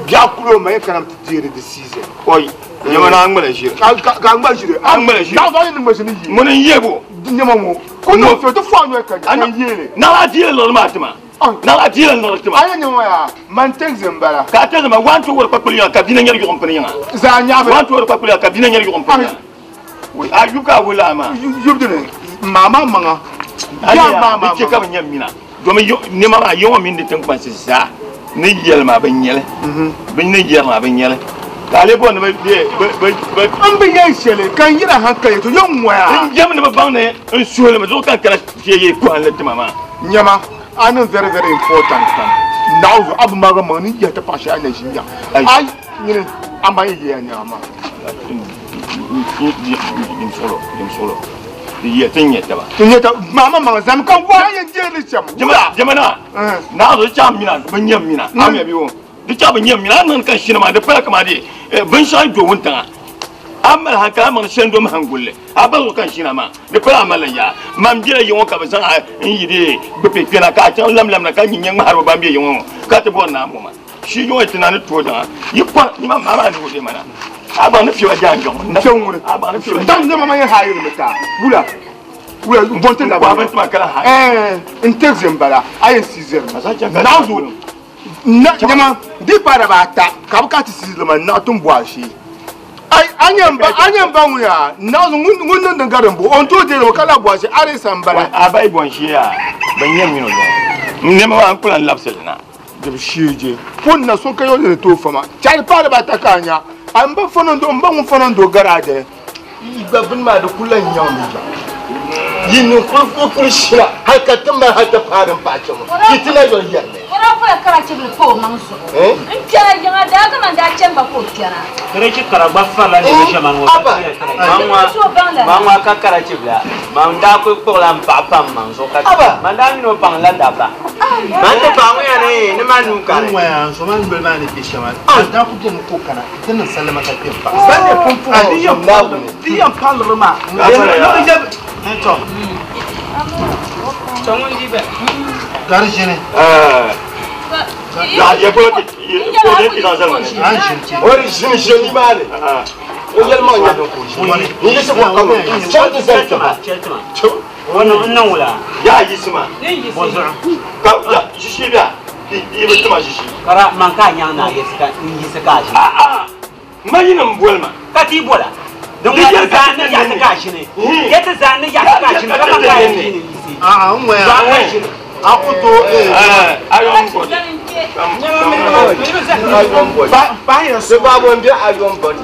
Biɛɣu kuli o ma yɛn kana mi ti deeri di season. Oi, nyɛma na a ŋmala ʒiri. Ka a ŋma ʒiri. A ŋmala ʒiri. Naɣ zaɣ yini ŋma ʒiri ni yee. Ŋuni n-yee bo? Di nyɛma ŋɔ. Ko niŋ so ti fɔɣi noli ka ka n yee li. Naɣ a deeri liɣiri maa ti ma. Naɣ a deeri liɣiri ti ma. A yɛn nyɛma yaa, man tegzi m-bala. Ka a tegzi ma, waan tooi wari kpakpuli yiŋa ka bia na nyɛri yuɣim pini yiŋa. Zaa nyaɣi. Waan tooi wari kpakpuli yiŋa ka bia na nyɛri yuɣim pini yiŋa. A yubu ka a wula a maa. Yubu dini, maa maa maŋa. Ya maa maa. Di chɛ ka bɛ nyɛ mina. Domin nɛma maa yiŋɔ mini di tiŋkpansi zaa ni yɛli maa bɛ nyɛli. Bɛ ni yɛri maa bɛ nyɛli. Ka a lee bɔri ni bɛ bɛ. N bi yɛn shɛli ka n yɛra hankali to yɛn ŋɔya. N jɛm ni bɛ baŋ ni n suhili mi zuɣu ka n kana ti yɛ kɔhinli tima maa. Nyɛma, a niŋ very very important pam. Naɣ zuɣu a bi maagi maŋ ni yɛhi ti paɣa shɛli a na ʒi nyaŋ. Ai nyini a ma yi yɛya nɛma maa. Dim suɣulo, dim suɣulo. Di yɛ ti nyɛ taba. Ti nyɛ taba. Maa ma maŋ zami ka waa yɛn deeri shɛm. Jɛma naa, naa zuɣu chaɣ mina, bɛ nyɛ mina. A mi bi wo. Di chaɣ bɛ nyɛ mina, a niŋ ka shini maa, di pala kaman di binshɛɣu do wuntaŋa. Amma hankali man shen dom hangulle a ba zo kan shi na ma di pala amala ya man bira yin ka bazan a in yi de gbe pe ka ta lam lam na kan yin har ba bi yin ka ta bon na mu ma shi yin tunani to da yi kwa ni ma ma ni go mana a ba ni fiwa jan jon na wuri a ba ni fiwa dan zama man hayi mu ta wula wula bonte la ba ban kala ha in texem bala ayin sizer na zo na jama di para ba ta ka ka ti sizer ma na tun bo shi anyam ba wuya na zo ngun nan garin bo on to de ro kala bo shi are sambala a bai bon shi ya ban yam mino don ne ma an kula lapsel na de shije pon na so kayo de to fama chal para ba ta kanya an ba fonon do ban fonon do garade igba bin ma da kulan yau mi ba yin ko ko shira haka tun ma haka farin face mu kitina yon yan ne ora fara karachi bi ko man so in kira jama da ga man da can ba ko kira karachi kara ba fala ne shaman wo man wa ka karachi bla man da ko ko lan pa pa man so ka man da mi no pan la da ba man to pa mu ya ne ni man nu ka ne wa so man bel ma ne bi shaman da ku je ko kana kitin sallama ka pe pa san ne pun pun di yan palro ma ne to Tongun dibe. Garjene. Ya ya ko ko de ti dans un. Ori jini jini male. O yelma nya do ko jini. Ni ne se ko ko. Chante zaltama. Wannan nan wula. Ya yisma. Bonjour. Ka ya shishi biya. Yi bi tuma shishi. Kara man ka nya na yesika in yisika shi. A a. Mayinan bolma. Ka ti bola. Don ya ta zani ya ta kashi ne. Ya ta zani ya ta kashi ne. Kama ka yi ne. A an waya. A kuto eh. Ayon body. Ba ba ya se ba bon bi ayon body.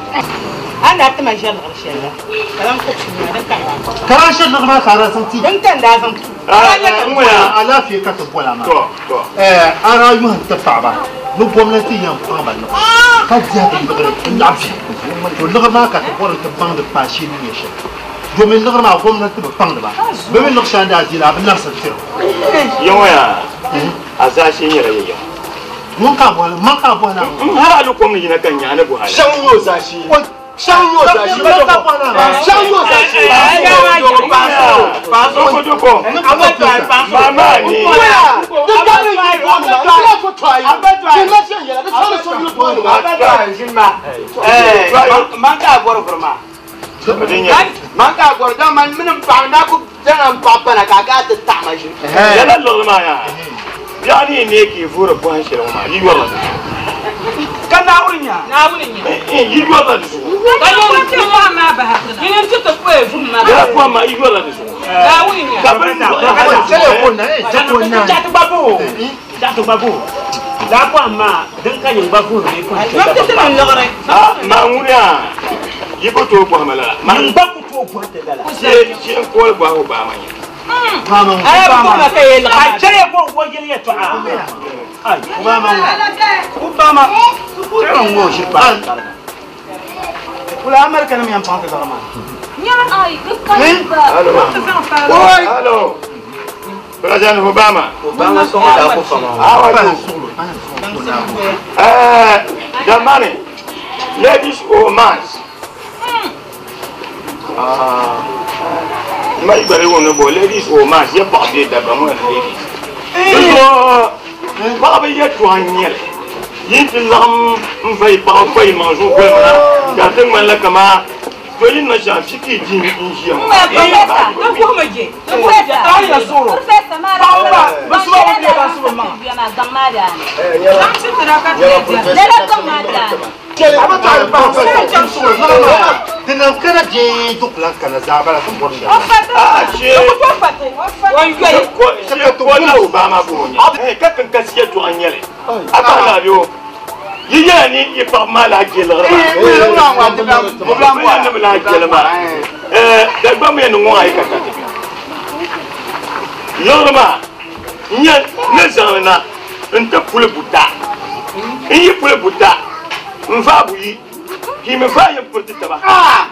Ana ta majal gharshala. Kalam ko shi ne dan ka. Karan shi na ma kara san ti. Dan kan da san. A lafiya ka ta bola ma. To to. Eh an rayu ta fa ba. No gwamnati yan fa ba no. Ka ji ta da lafiya. To lugma ka ta bora ta bang da fashi ne shi. Domin lugma gwamnati ba bang da ba. Domin lugshan da jira abin nan sai. Yawa ya. A zashi ne rayi yau. Mun ka bola, mun ka bola. Har a lokacin mun na kan ya na Buhari. Shan yo zashi. Shan yo zashi. Shan yo zashi. Ba so ko doko. Mama ni. Man ka goro furma. Man ka goro dan man min pa na ku dan pa pa na ka ka ta ta ma shi. Yana lorma ya. Ya ni ne ki fura buhan shi ma yi wala. Kan na wurin ya. Na wurin ya. Eh yi wala su. Ka yo ti ma ma ba ha. Ni ne ti to ko e fu ma. Ya ko ma yi wala su. Na wurin ya. Ka bin Ka ko na eh ko na. Ja to babu. Ja to babu. La ko amma dan kan yin babu ne ko. Ma ti tan logore. Ah ma wurin yi ko to ko hamala. Man ba ku to ko ta dala. Se shi ko ba ko ba ma ni. Ai ba ko ma kai la. A cire ko ko gele ya to a. Ai Obama. Obama. Kiran wo shi pa. Kula Amerika ne mi yan pa ta ma. Ai, kan ba. Allo. Allo. President Obama. Obama so da ko fama. How are you? The money. Ladies or mans. Ah. Mai bare wono bo ladies or mans ye ba de da ba mo ladies. So ba ba ye to anyel. Yin tin lam mfai pa fai manjo ko na. Ka tin man la kama to yin na sha fiki jin in shi. Professor. Dan ko ma je. Dan ko je. Ta ya soro. Professor ma. Ba ba ba su ba ba ba su ma. Ma gan ma da. Dan ci tara ka te. Lele gan ma da. Dinan kana je duk lan kana zabara sun borda. Ah, she. Wan yoyi. Ko she ko na Obama bo ni. Eh ka kan ka siya to anyele. Aba na yo. Yi ya ni yi pa ma la gele ma. Eh la wa ti la Mo ya ni la gele ma. Eh da gba mo ya ni won ai ka ka ti. Lorma nya ne zan na nta pule buta. Yi pule buta. Nfa bu yi. Ki me fa yin furti ta ba. Ah!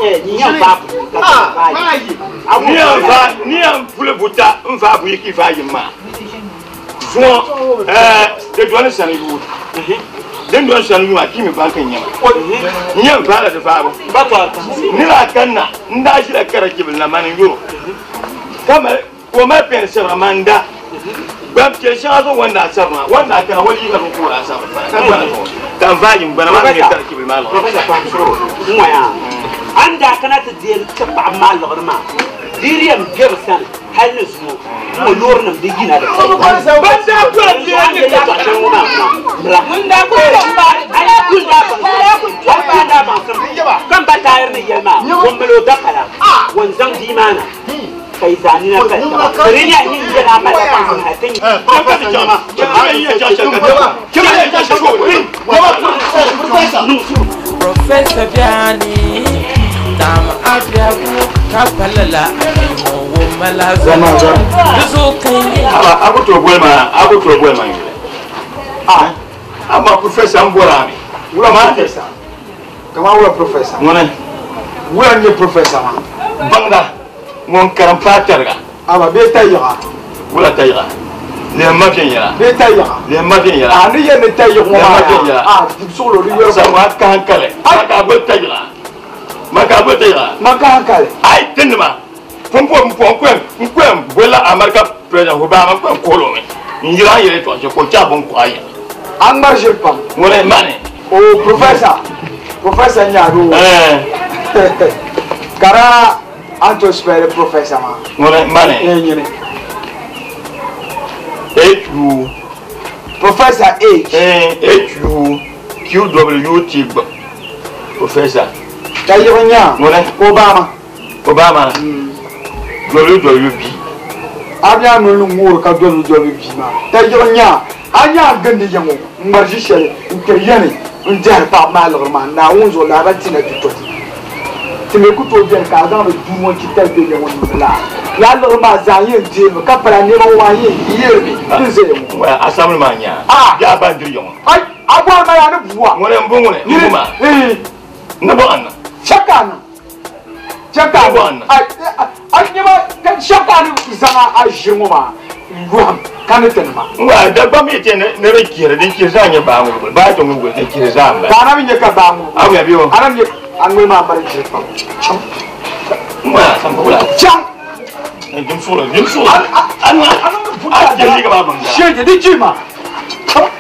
Ni yan fa ka fa yi. Ni yan fa ni yan puli buta n fa bu yi ki fa yi ma. Zuŋɔ de dɔni sani yuui. Den dɔni sani yuui a ki mi banki nyɛma. N yɛn fa la di faabu. Ni la kanna n daa ʒila kara kibili na mani n yoro. Ka mali ka o mali pɛn sabira man da. Gbampiɛl shɛŋa zuɣu wanda a sabiri maa wanda a kana o liiga zuɣu ka o daa sabiri ka gbana zuɣu ka n vaai n gbana maa ni nyɛ kara kibili maa liɣiri. Professor Pamsoro, n ŋɔya. An daa kana ti deeri ti paɣaba maa liɣiri maa. Diri yɛn bɛ bi sani hali ni zuŋɔ n ŋɔ loori nim di yina di Ban daa kula bia ni yɛltɔɣa shɛli ŋɔ maa mira. Ŋun daa kuli Ayi kuli daa baŋsim ka n ba taayiri ni yɛli maa ŋun mali o dakala ŋun zaŋ bia maa na ka yi zaa nina pali taba di nyɛ nyin yɛli a mali baŋsim hali ti Professor Biani, Tam Abiagu, Kapalala, Womala, Aba ako to bol ma ako to bol ma yule. Ah, ama professor mbora mi. Wula professor. Kama wula professor. Ngone. Wula nye professor ma. Banga ngon karam patarga. Aba be tayiga. Wula tayiga. Le ma bien yala. Be tayiga. Le ma bien yala. Ah ni ye ne tayiga Le ma bien yala. Ah solo li yoro sa wa kan kale. Ma ka bol tayiga. Ma ka bol tayiga. Ma ka kale. Ai tinma. Pompo pompo nkwe bola America president Obama nkwe kolo mi. Ngira yele to je ko cha bon ko ayi. An marche pam. Ngone mane. Oh professor. Professor Nyado. Kara anto spere professor ma. Ngone mane. Nyene. H U Professor H. H U Q W T B. Professor. Tayiga nya. Ngone Obama. Obama. W W B. Abia no ngor ka W W B ma. Tayiga nya. Anya gandi yango marji shele ntere yene njar pa malor ma na unzo la ba tina tutoti. Time ku to bien ka ga no du won ci tel be yango no la. La lor ma za yin je ka para ne ma wa yin yerbi nze mo. Wa asamul ma nya. Ah ya bandiri yango. Ai agwa ma ya ne buwa. Ngone mbu ngone mbu ma. Eh. Ne bo anna. Chaka na. Chaka bo anna. Ai ai ne ma kan chaka ni zama a jingo ma. Ngwam kan tenma. Wa da ba mi te ne re kire din kire za nya ba ngu ba to ngu de kire za ba. Ka na mi nye ka ba ngu. Awu ya biyo. Ana mi an mi ma bari kire pa. Cham. Wa san ba wala. Cham. Dim solo dim solo. An an an je ni ka ba banga. She je di jima.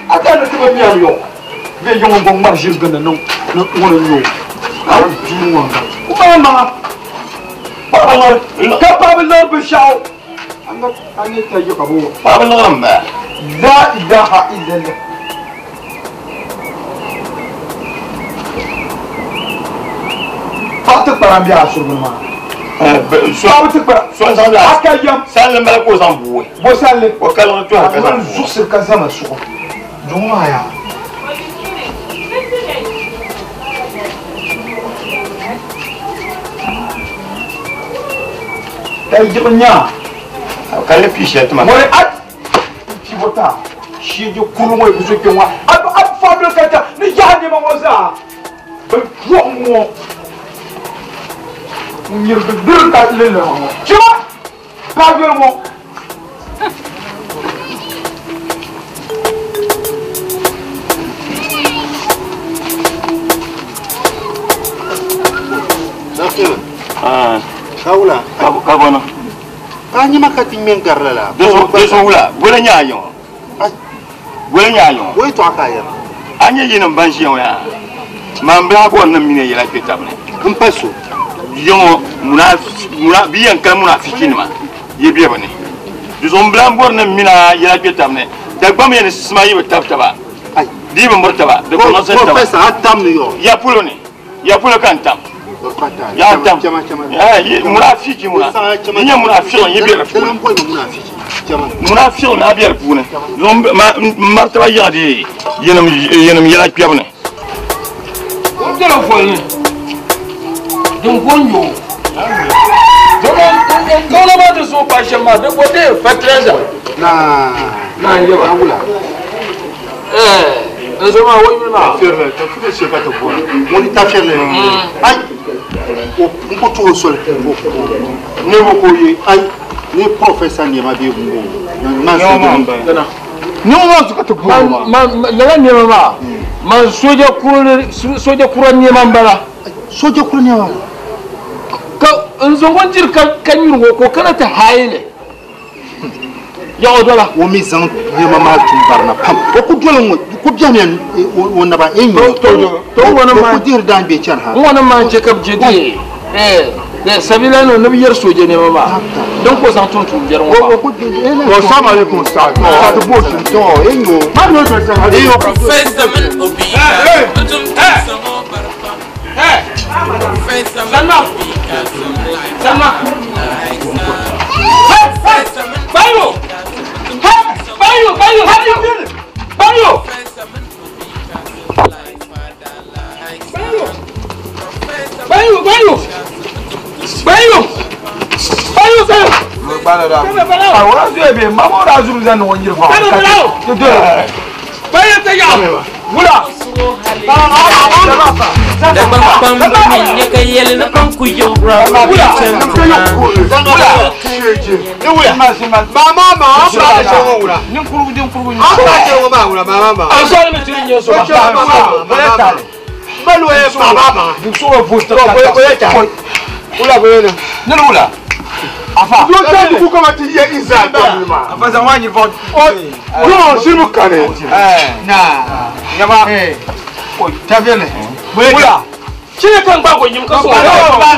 A ta na tiba mi yo. Be yongo bon marjil gana non non ngono yo. A du wanga. Ku ma ma. Pa ka pa ba lo bu shaw. An yi tayi ka bo. Pa ba lo ma. La ilaha illallah. Pa te param biya surgun ma. So Pa te para. So san la. Aka yam. San le ma ko san buwe. Bo san le. Ko kala to ka san. Zuksir ka zama su. Juma ya. Tayi nya. Kale pishe tuma. More at pivota. Shi je kuru mo ibuso ke wa. Ab ab fa do kata ni ya ni ma woza. Be wo mo. Nyir be bir ka le le mo. Chima. Ba be mo. Dakila. Ah. Kaula. Ka bono. Ka nyima ka ti men garla la. Deso wula, wala nya yo. Wala nya yo. Wai to aka ya. Anye yin ban shi ya. Man bla ko nan mine yela ke tabne. Kun paso. Yo muna muna biyan kan munafiki ni ma. Ye biye bane. Dizo bla bor nan mina yela ke tabne. Da gbam ye ni sima yi tab taba. Ai. Di ba murtaba. Da ko san taba. Professor atam ni yo. Ya pulo ni. Ya pulo kan tam. Ya tam. Eh munafiki muna. Ni munafiki ye biye Dalan boy munafiki. Munafiki na biye pune. Zom martaba ya di yenam yenam yela kpebne. O telefone. Dun gonyo. Dɔgɔ ma ti so pa shɛm maa di ko te fertilizer. Na. Na n yeba. Wula. N so ma wo yuli maa. Ferle, to fi se ka to bo. Mo ni ta ferle. Ai. N ku tuhi soli ne bo ko ye ai ni professor nɛma bee ŋɔ nɛma maa zuɣu ka ti gbubi maa lala nɛma maa man soja kura nɛma n bala soja kura nɛma ka n zaŋ o diri ka nyuri ŋɔ ka o kana ti haayi li yaɣa dola o mi zaŋ nɛma maa tum barina pam o ku doli ŋɔ ku biɛhimiya o naba n nyɛ o ku dihiri daan bɛ chɛni ha n ŋɔ ni maa n chɛ ka bi je di sabila no ni bi yɛri soja nɛma maa din ko zaŋ tum tum biɛri ŋɔ maa Assalamu alaikum sir. Sir bo shi to enyo. Ma no to sir. Professor min obi Professor Salma. Bayo. Bayo, Bayo, Bayo. Bayo. Bayo, Bayo. Bayo. Bayo, Bayo. Awara zuwa be ma mo ra zuru zan won yirfa. Bayo ta ya. Wula. Da ban ban ya kai yel na kan ku yo Wula. Mama ma an ba ta wura. Nin kurugu din kurugu. An ba ta ma wura mama ma. An so ne mutun yin so. Mama. Balu ye mama ma. Duk so bo ta. Ko ye ta. Wula bo ye na. Nin wula. Afa. Yo ta dugu kama ti ye iza ta ma. Afa zan wa yirfa. Yo shi mu kare. Na. Nyama. Ko ta bele. Wula. Cire kan ba ko yim ka so. Ba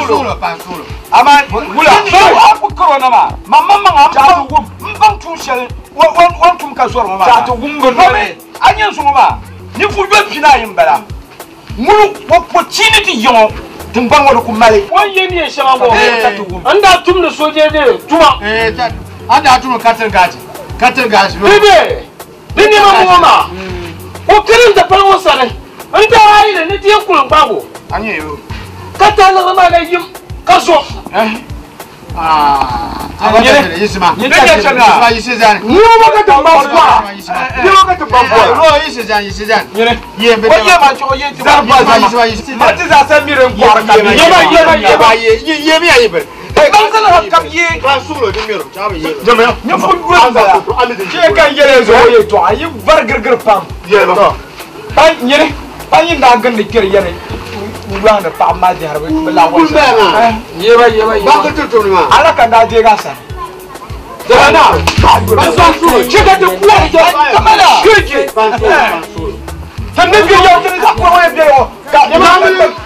sulo. Ama wula. So ku karo na ma. Mamma man an ba n ban tun shɛli wan tum ka zɔri ŋɔ maa. Chaati wumbu nɔli. A nyɛ n suŋɔ maa ni fu yɔ pina yi n bala ŋunu o po chiini ti yiŋɔ tingbani ŋɔ di ku mali. O ye ni ye shɛŋa ŋɔ n daa tumdi soje de tuma. An daa tumdi katil gaasi katil gaasi. Bibi di nɛma ŋɔ maa o kiri n ti pali o sani n daa yi ni ti yɛn kuli n gbaago. A nyɛ yo. Ka taa liɣiri maa ka yim ka zo. Ala ka daa deega sani. Dana. Chika te kuwa kamala. Keje. Tande bi yo tene za ko we bi yo. Ka ma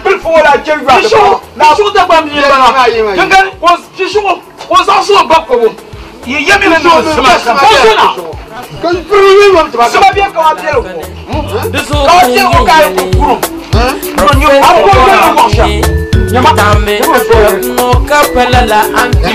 bil fo la che yu. Na so da gbam yi bana. Kingan ko shishu ko za so ba ko bo. Ye ye mi no sima sima. Ka piri wo Sima bi ka wa bi lo ko. Ka wa bi ko ka ko kuru. Nyama no kapala la anti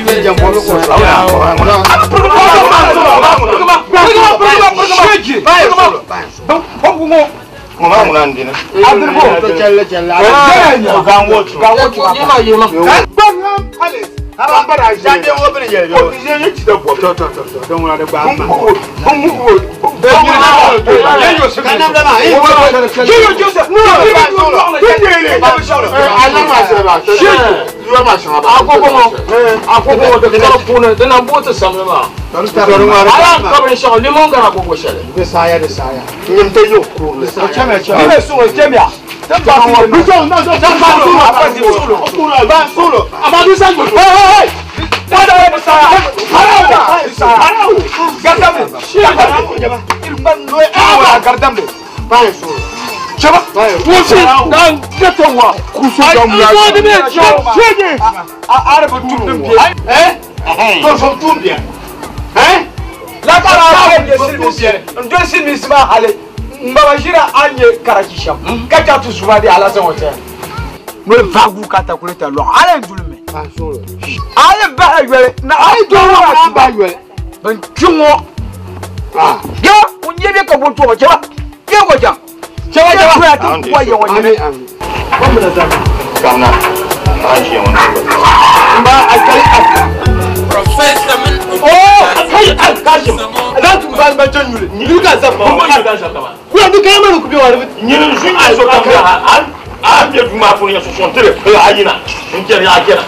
A bɛ duu maa puuni yɛn sunsuuni ti di a yina n chɛri a chɛna.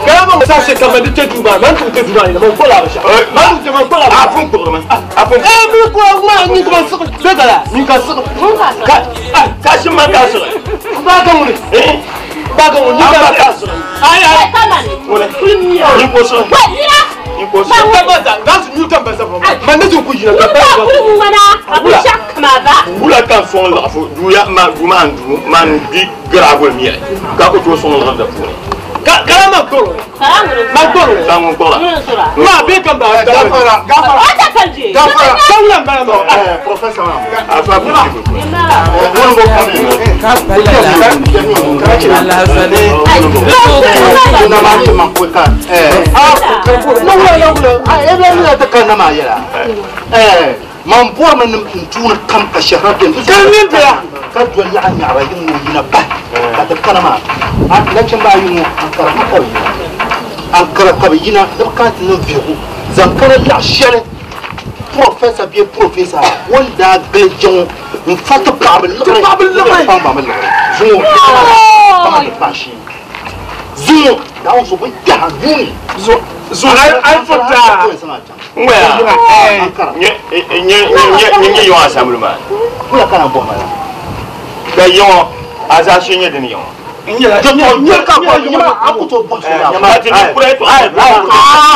Kaya ma sa se kama di te duba man tu te duba ni man ko la sha man tu te man ko la a fun kpɔgiri mi a fun. Eh mi ko ma ni ko sigi be gala ni ka sigi ka ka si man ka sigi. Ba ka wuli. Eh ba ka wuli ni ka ka sigi. Ayi ayi. Kama ni. Wuli. Ni ko sigi. Wa yira. Ni ko sigi. Ba ba za ga su ni kan ba sa fo. Man ne ku jina ka ba. Ba ku ŋana a bu sha kama ba. Wula ka sɔŋ laɣafu duya ma du ma du ma di garaagol miɛli ka ko to sɔŋ laɣafu da puuni. Kala ma koro. Ma koro. Sango kora. Ma be kan ba. Gafara, gafara. Ata kalje. Gafara. Sawla ba ma. Eh, professeur. Afa bu. Won bo na ma ti ma ko ka. Eh. Ah, no wala no wala. Ah, e be ni ta kan na ma yela. Eh, man bor man ntuna kam ka shahra den. Kan min biya. Ka dol la nyara yin mo yina ba. Ka ta kana ma. A lakin ba yin mo an kara ka yina. An kara ka yina da ka tin vihu. Zankara la shele. Professeur bien professeur. Wanda bejon nfata babel babel babel. Zo. Ba shi. Zo da zo ba ya yuni. Zo zo ai fota. Ngwaya. Nye nye nye nye yon assemble ma. Kula kana bo ma. Da yon aza shi nye den yon. Nye nye ka ko nye ma akuto bo shi la. Ma ti ni kure to. Ai ai.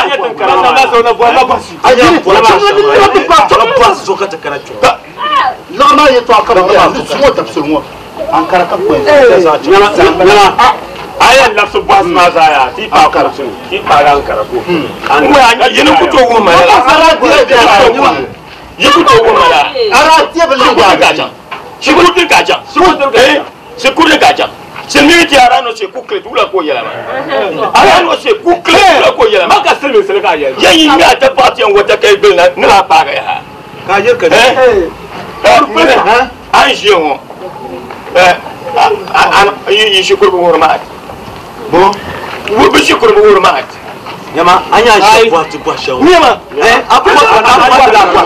Nye tan kara ma so na bo ma ba shi. Ai ni ko la ba zo ka ta kara cho. La ma ye to akara ma su mo tafsir mo. An kara ka ko. Nyama nyama. Aya lafsu bwas ma zaya ti pa kara sun ti pa ran kara ko. Ngwaya yene ku to wo ma la. Yi ku to wo ma la. Ara ti be la ga cha. Si ku ti ga cha. Si ku ti si ku ga cha. Se mi ti ara no se ku kle tu la ko yela ma. Ara no se ku kle tu la ko yela ma. Ma ka se mi se ka yela. Ye yi mi ata pa ti en wata kai bil na ni la pa ga ha. Ka ye ka. Eh. Eh. An je won. Eh an yi shukuru bu hurmat. Bo wo bi shukuru bu hurmat. Nyama anya shi bo ti bo she. Nyama eh apu ma na ma la bo.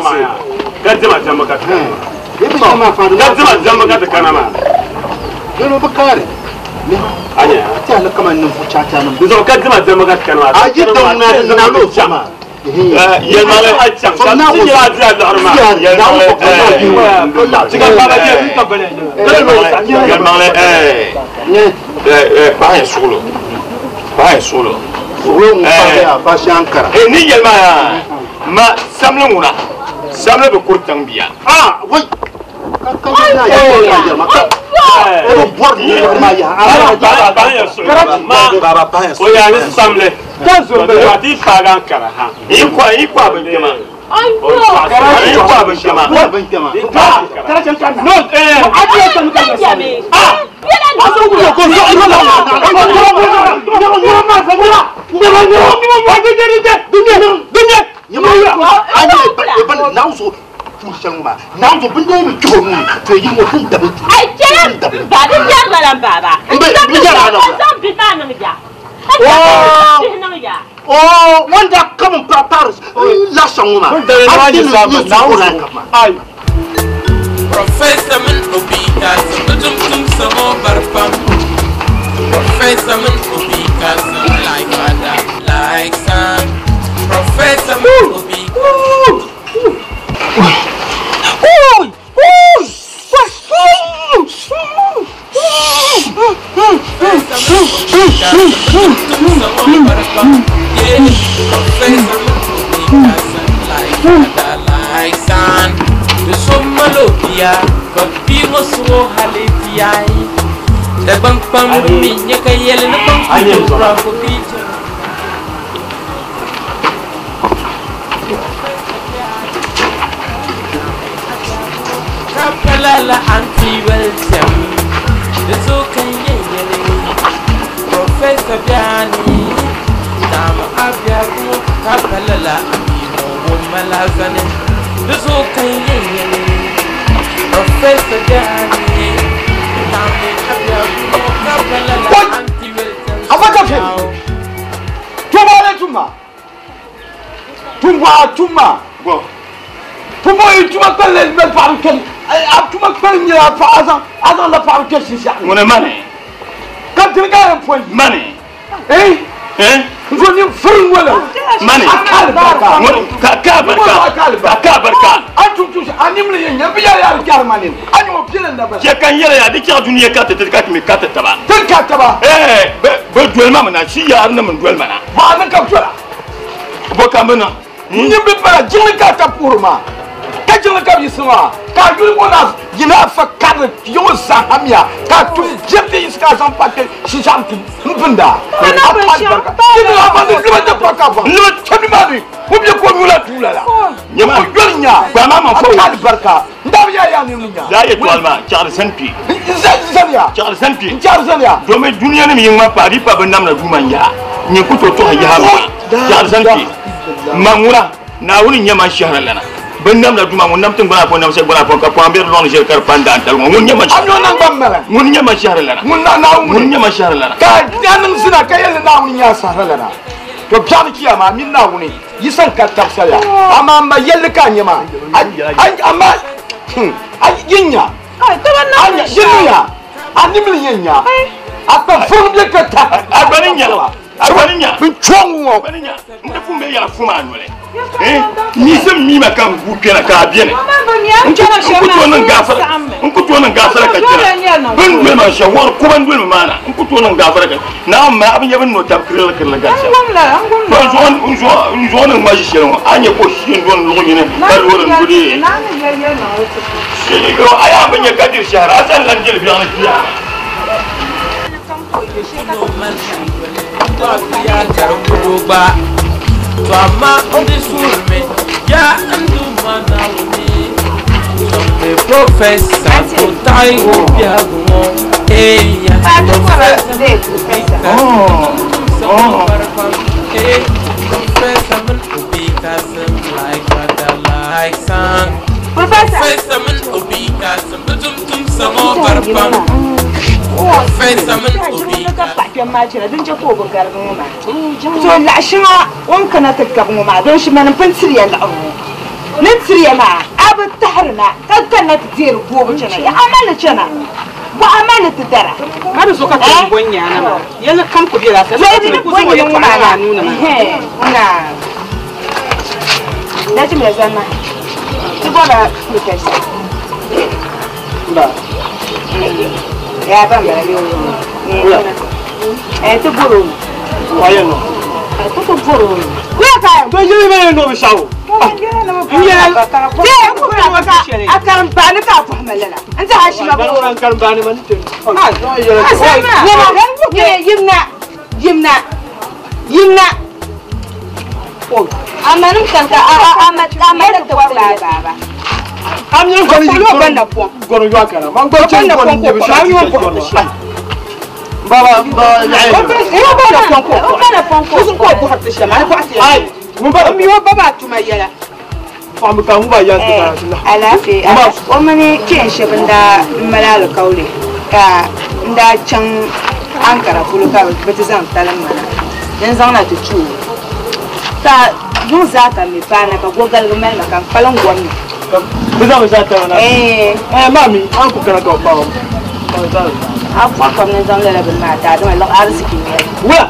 Ka dima jamba ka. Ka dima jamba ka ta kana ma. Yo ba kare. Anya ti ala kama nin fu cha cha nin. Nzo ka dima jamba ka kana ma. Aje don na na lo chama. Ye ma le a cham ka ti ya di a ma. Ye ma le Ti ka ba ba je ka bele. Ye ma le eh. Eh ba ye solo. Ba ye solo. Solo mu pa ya ba shankara. Eh ni ye ma ya. Ma samle nguna. Samle be kurtan biya. Ah, wai. Ka ka ya ya ma ka. O bor ni ma ya. Ba ba ye solo. Ma ba ba ye o ya ni samle. Ka zo be ba ti pa gan kara ha. Ni kwa be kema. Ni kwa be kema. Kwa be kema. Kara chan kan. No eh aji ya tan kan. Ah. Aso ku ko so no la. No no ma fa ni. No no no ma de de de. Dunye dunye. Ni ma ani e ban na so ma na zo bin da mi ko mu to yi mo tun da bi. Ai ke ba di ya la ba ba. Bi ya la na. San bi ma na ya. Oh, wanda come prepare la songoma. Ai. Professor min obika tum tum samo barpam. Professor min obika like father like son. Professor min obika. Kapalala anti-welcome. Professor Biani, Dama Abiaku, Kapalala, Malazane, the Zokan, Professor Biani, Dama Abiaku, Kapalala, anti-welcome. Tuma, Tuma, Tuma, Tuma, Tuma, Tuma, A tuma kpali nyɛla paɣa a zaŋ la paɣaba kpɛ shinshɛɣu ni. Ŋuni mani. Ka dini ka yɛn pɔi. Mani. Eh? Eh? Nzo ni firi ŋɔ la. Mani. A ka alibarika. Ka ka alibarika. Ka ka alibarika. A tum tum a nimli yɛn nyɛ bi yɛra yɛra kyari ma nini. A nyɛ o piɛla n dabara. Cɛ kan yɛlɛ ya di chaɣ dunia ka ti ka ti mi ka ti taba. Ti ka taba. Eh bɛ doli ma na si yaari nim n doli ma na. Maa ni ka dola. Bɔ ka bi niŋ. N bi bala jiŋli ka ta puhiri maa. Ka jiŋli ka bi yiɣisi maa. Ka yuli ŋɔ na yina fa karili yiŋɔ zahamiya ka tum jɛbti yiɣisi ka zaŋ pa kpɛ shinshɛɣu tum n binda. A pa alibarika. Ti ni a ma ni liba ti pa ka vaŋ. Liba tɛbi maa ni o bɛ ko nyula duula la. Nyɛma o yoli nya. Gba maa ma fɔ o. A ka alibarika. N daa bi yaa yaa ni nya. Daa yɛ tɔli maa chaɣari sani kpe. N zaniya. Chaɣari sani kpe. N chaɣari zaniya. Domi dunia nim yiŋ ma pa di pa bi namna duuma n yaha. Nyɛ ku tooi tɔhi yaha maa. Chaɣari sani kpe. Ma ŋuna Naawuni nyɛ man shɛhira lana. Bi namna duuma ŋun nam tiŋgbana pɔn nam shɛli gbana pɔn ka pɔhim bɛ di lɔŋni ʒiri ka di pa n daan tali ŋɔ ŋun nyɛ man shɛhira. A nyɔ mala. Ŋun nyɛ man shɛhira lana. Ŋun na Naawuni. Ŋun nyɛ man shɛhira lana. Ka a niŋ zina ka yɛli Naawuni nyɛ a sahara lana. To biɛɣuni kiyama mini Naawuni yi sani ka tabisaliya. Amaa ma yɛlli ka a nyɛ maa. Amaa a yi nya. Yi niŋya. A nimli yɛn nya. A kpa furi bɛ ka ta. A gba ni nya. A gba ni nya. N chɔŋ ŋɔ. A gba ni nya. N ti pun bɛ yɛla fu maa noli. Nisim mi ma ka n gu kpɛna ka a bɛni. N ku tooi niŋ gaafara. N ku tooi niŋ gaafara ka kpɛna. Bin doli ma shɛm wɔri kuba n doli ma maa na. N ku tooi niŋ gaafara ka Naawuni ma a bi nyɛ bin no tabi kirili kirili gari shɛm. N zuɣu ni ŋma ʒi shɛli ŋɔ a nyɛ ko shee n doni luɣu yini ka loori n doli. A yaa bi nyɛ ka diri shɛhira a sani lan diri biɛɣuni kpiya. So laɣashiŋa o ni kana ti gabi ŋɔ maa din shi mani pun tiriya laɣiri ŋɔ ni tiriya maa a bi tahiri na ka kanna ti deeri goobu chana ya a mali chana bɔ a mali ti dara ka di so ka ti bɔ nyaana maa yɛli kam ku bela ka ti ku zaŋ o yɛltɔɣa maa nuu ni maa na nachimla zanna ti bɔra professor ba ya ban bala eh ti bɔrɔ waye no ti ku bɔrɔ kuya ka to yeli be no bi shawo a karim baani ka fahima lala n ti hashima bo karim baani man ti yimna yimna yimna amma nim kan ka amma amma ta wala baba am yin ko ni ko gono yo akara man go chen ko ni bi shawo ko baba baba Alaafee o mini kpeen shɛba n-daa mali alikauli ka n-daa chaŋ Ankara polo ka bɛ ti zaŋ talim ma na din zaŋ na ti tu o ka yuŋ zaa ka mi paana ka gogaligi mali ma ka n kpalim gom ni. Bɛ zaŋ zaa talim na? Maami, an ku kana ka o kpaɣi o. A fɔri pam ni zaŋ lala bini maa ti a dama liɣi ariziki n-nyɛ li. Wula?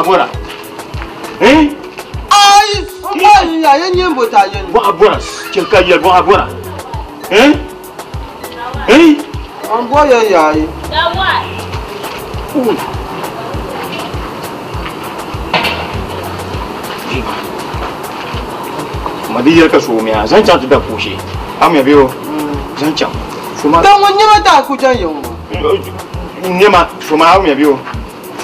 Bora. Hein? Hein? Ma di yɛli ka so mi a zaŋ chaŋ ti da kuushi a mi bɛ o zaŋ chaŋ soma. Dan ŋun nyɛma daa ku jan yɛŋ ŋɔ. Nyɛma soma a mi bɛ o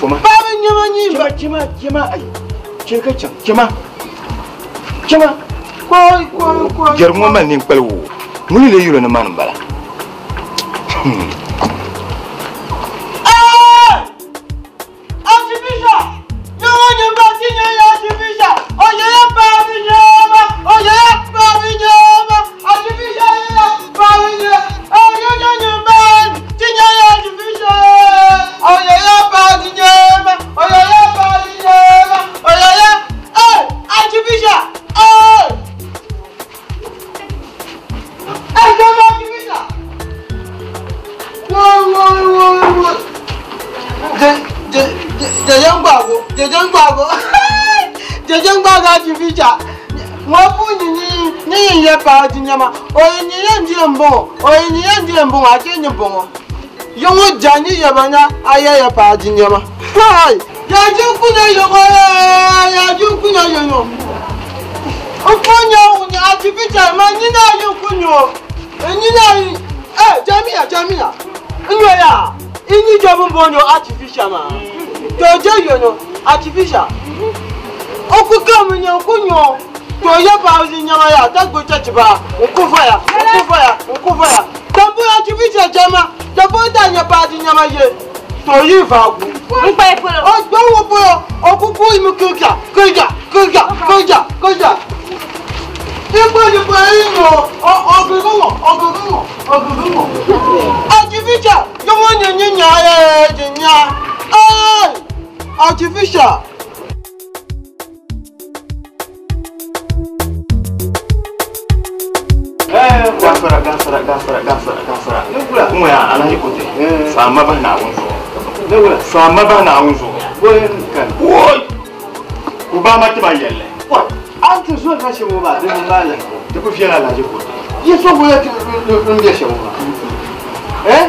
Foma. Paɣaba nyɛma nyi ba. Chema chema ai. Che ka cham chema. Chema. Ko ko ko. Jɛri ŋɔ mali ninkpali wo. Ŋuni lee yuli ni mani n bala. Yongo jani yabanya aya ya pa jinyama. Kai, ya jikunya yongo ya jikunya yongo. Okonya unya artificial ma nyina yokunyo. Nyina jamia jamia. Nyo ya. Inyi jobu mbonyo artificial ma. Toje yonyo artificial. Okuka munyo kunyo. Toye pa jinyama ya tagbo chachiba. Ukufa ya, ukufa ya, ukufa ya. Tambu artificial jama. Dabota nyapa nyama ye toyi vagu ngpa polo o gbowo polo okuku imu kika kika kika kika kika ipo ipo ino o ogugungo ogugungo ogugungo artificial yo won nyi nya e jinya eh artificial. Gafara gafara gafara gafara gafara. Kuma ya Alhaji Kote. Faama ba na awun zuɣu. Faama ba na awun zuɣu. Woi. Obama ti ba yɛlli. An ti zo ka shɛŋa maa di maa la. Di ku viɛla Alhaji Kote. Yi so bɔla ti n bɛ shɛŋa maa. Eh?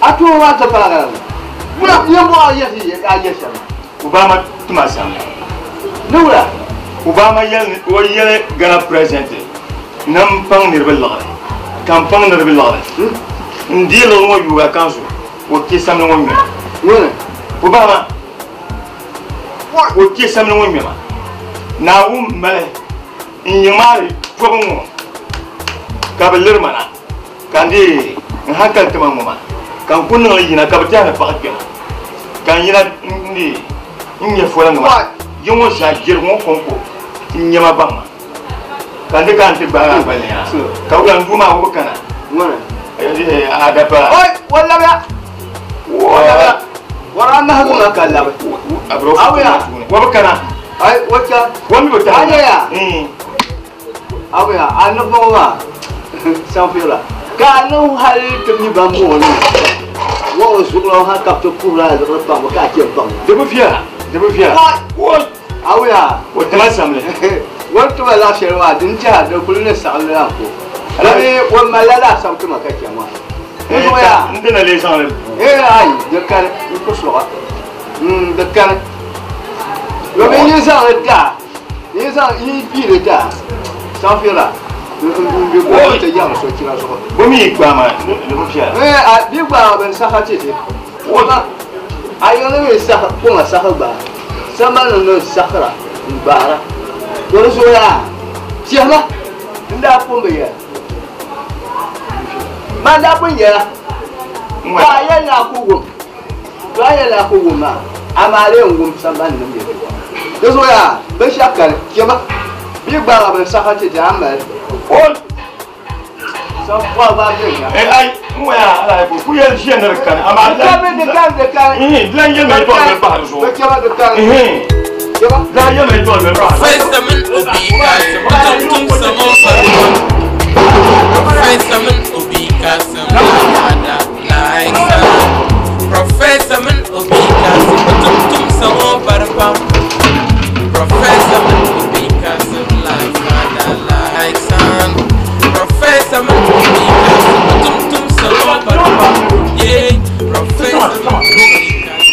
A tuo maa ti paagi la. Wula yɛn bɔ a yɛ a yɛ shɛŋa. Obama ti ma samli. Ni wula. Obama yɛli o yɛli Ghana president. Nam paŋ niriba liɣiri ka n paŋ niriba liɣiri n deei liɣiri ŋɔ yuuga kan zuɣu o kpe samli ŋɔ ŋmɛma Obama o kpe samli ŋɔ ŋmɛma Naawuni mali n yiŋmaari tɔbu ŋɔ ka bi liri ma na ka n deei n hankali tima ŋɔ maa ka n ku niŋli yina ka bi tɛhi ni paɣa kpɛma ka n yina n deei n nyɛ fola ŋɔ maa yi ŋɔ zaa jɛrigu ŋɔ kɔŋko n nyɛma baŋ ma. Kandi kan ti baara baliya. Ka wula nduma wo kana. Ngone. Eh adapa. Oi, wala ba. Wala ba. Wara na hagu na kala ba. Abro. Awiya. Wo kana. Ai, wacha. Wo mi bota. Aya. Awiya, anu bo ma. Sanfira. Ka no hal te mi ba mo ni. Wo zulo ha ka to pura zo pa mo ka che pa. De bu fiya. De bu fiya. Wo. Awiya. Wo tama samle. Wọ́n tún bá láṣẹ wa àdín tí a dọ́kun ní sàlẹ̀ àpò. Lórí wọ́n máa lálẹ́ àṣà tó máa kẹ́kẹ́ wọn. Nínú ya. N tɛna le sàn lɛ. Ee ayi dɔkari n ko sɔgɔ. Dɔkari. Lórí yín sàn lè da yín sàn yín bí lè da sanfɛ la n bɛ bɔ tɛ yàrá sɔ kira sɔgɔ. Bomi y'i gba ma ne fiyɛ. Ee a bi gba a bɛ saka tete. Wọ́n a yɔrɔ bɛ saka ko ma saka gba sanba ninnu sakara n baara. Wani soya tiyama n daa pun bi yɛla ma daa pun yɛla ka a yɛli na ku wum to a yɛli na ku wum maa amaa lee n wum sambani nim yɛltɔɣa di zuɣu binshaɣu kani tiyama bia gbaagi bin saka ti ti a mali Ai n waya ala ko ku yɛli ʒiya ni di kani amaa di kani di kani di kani dilan yɛli ma yɛltɔɣa bɛ pahi di zuɣu bi chɛma di kani dilan yɛli ma yɛltɔɣa bɛ pahi. Professor min obi kasim tum samo farko. Professor min obi kasim ada like sa. Professor min obi kasim tum samo farko. Professor min obi kasim like ada like sa. Professor min obi kasim tum samo farko. Yeah, Professor min obi kasim.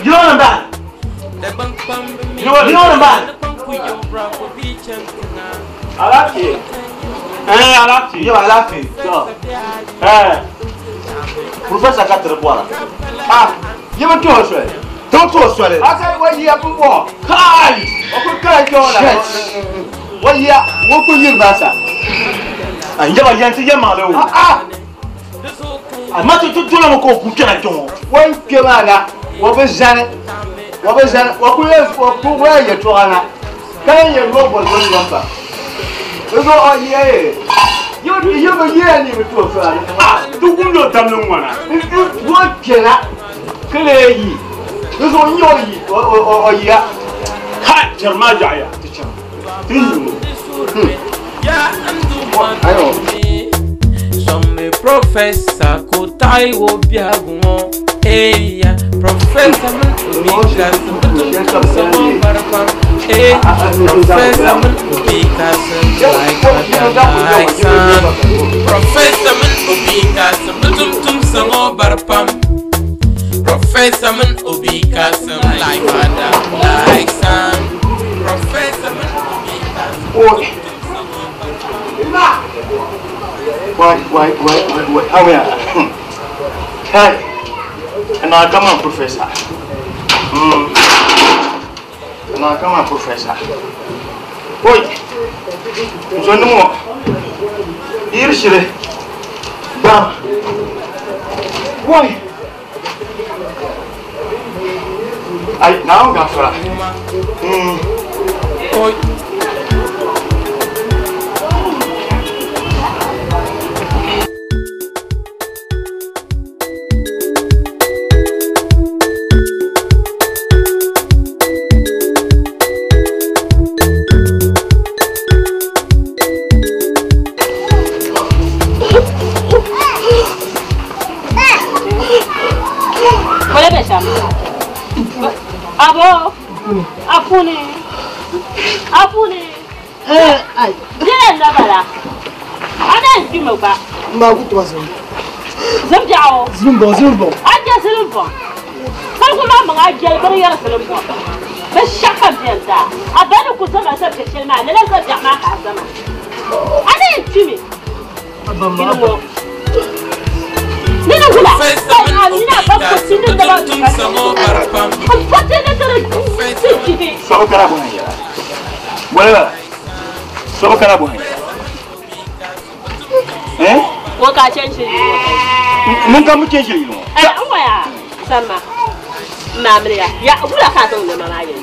You know what I'm about? You know what I'm about? I like it. Alaafee. Yaba alaafee. Professor ka tiri bɔra. Ah, yaba tuhi soli. Tɔn tuhi soli. Aka wa yiya pumpɔŋɔ. Kai! O ku kala kpɛŋɔ la. Wa yiya ŋun ku yiri baasa. Yaba yan ti yɛ maale o. Ah! A ma ti tola mi ka o ku kpɛna kpɛŋɔ. Wa n kpɛ maa na, wa bi zani. Wa bi zani, wa ku yɛ wa ku wa yɛltɔɣa na. Ka yɛn yɛn lɔ bɔli bɔli lɔm pa. Di zuɣu o yiya ye. Yaba yiya ni bi tuhi soli. Ah, ti wumdi o damli ŋɔna. Wa kpɛna ka lee yi. Di zuɣu n nyɛ o yi o yiya. Kai, chɛri maa yaɣiya. Ti chaŋ. Ti yi o. Ayo. Some professor ko taɣi o biɛhigu ŋɔ eya professor min obi kasim tumtumsa ŋɔ bari pam eh professor min obi kasim like father like son professor min obi kasim tumtumsa ŋɔ bari pam professor min obi kasim like father like son professor min obi kasim tumtumsa ŋɔ bari pam. Wai, wai, wai, wai, wai. How are you? Hey. And I come on, Professor. And I come on, Professor. Wait. So no more. Here she is. Bam. Why? I now got for. Oi. Abo, apune, apune. Ai. Jẹ́ ndabala. Ana nti mo ba. Mba ku to zim. Zim jawo. Zim bon, zim bon. Aje zim bon. Kar kuma mun aje bar yar zim bon. Ba shaka biyan da. Abani ku zama sa ke shilma, ne la sa jama ka zama. Ana nti mi. Abba ma. Nina gula. Nina ba ku tinin da ba. Sɔgɔ kɛra bonya yɛrɛ. Wala. Sɔgɔ kɛra bonya. Eh? Wo ka change ni. Mun ka mu change ni. Eh, an waya. Sama. Mamriya. Ya wula ka zan ne mama ye.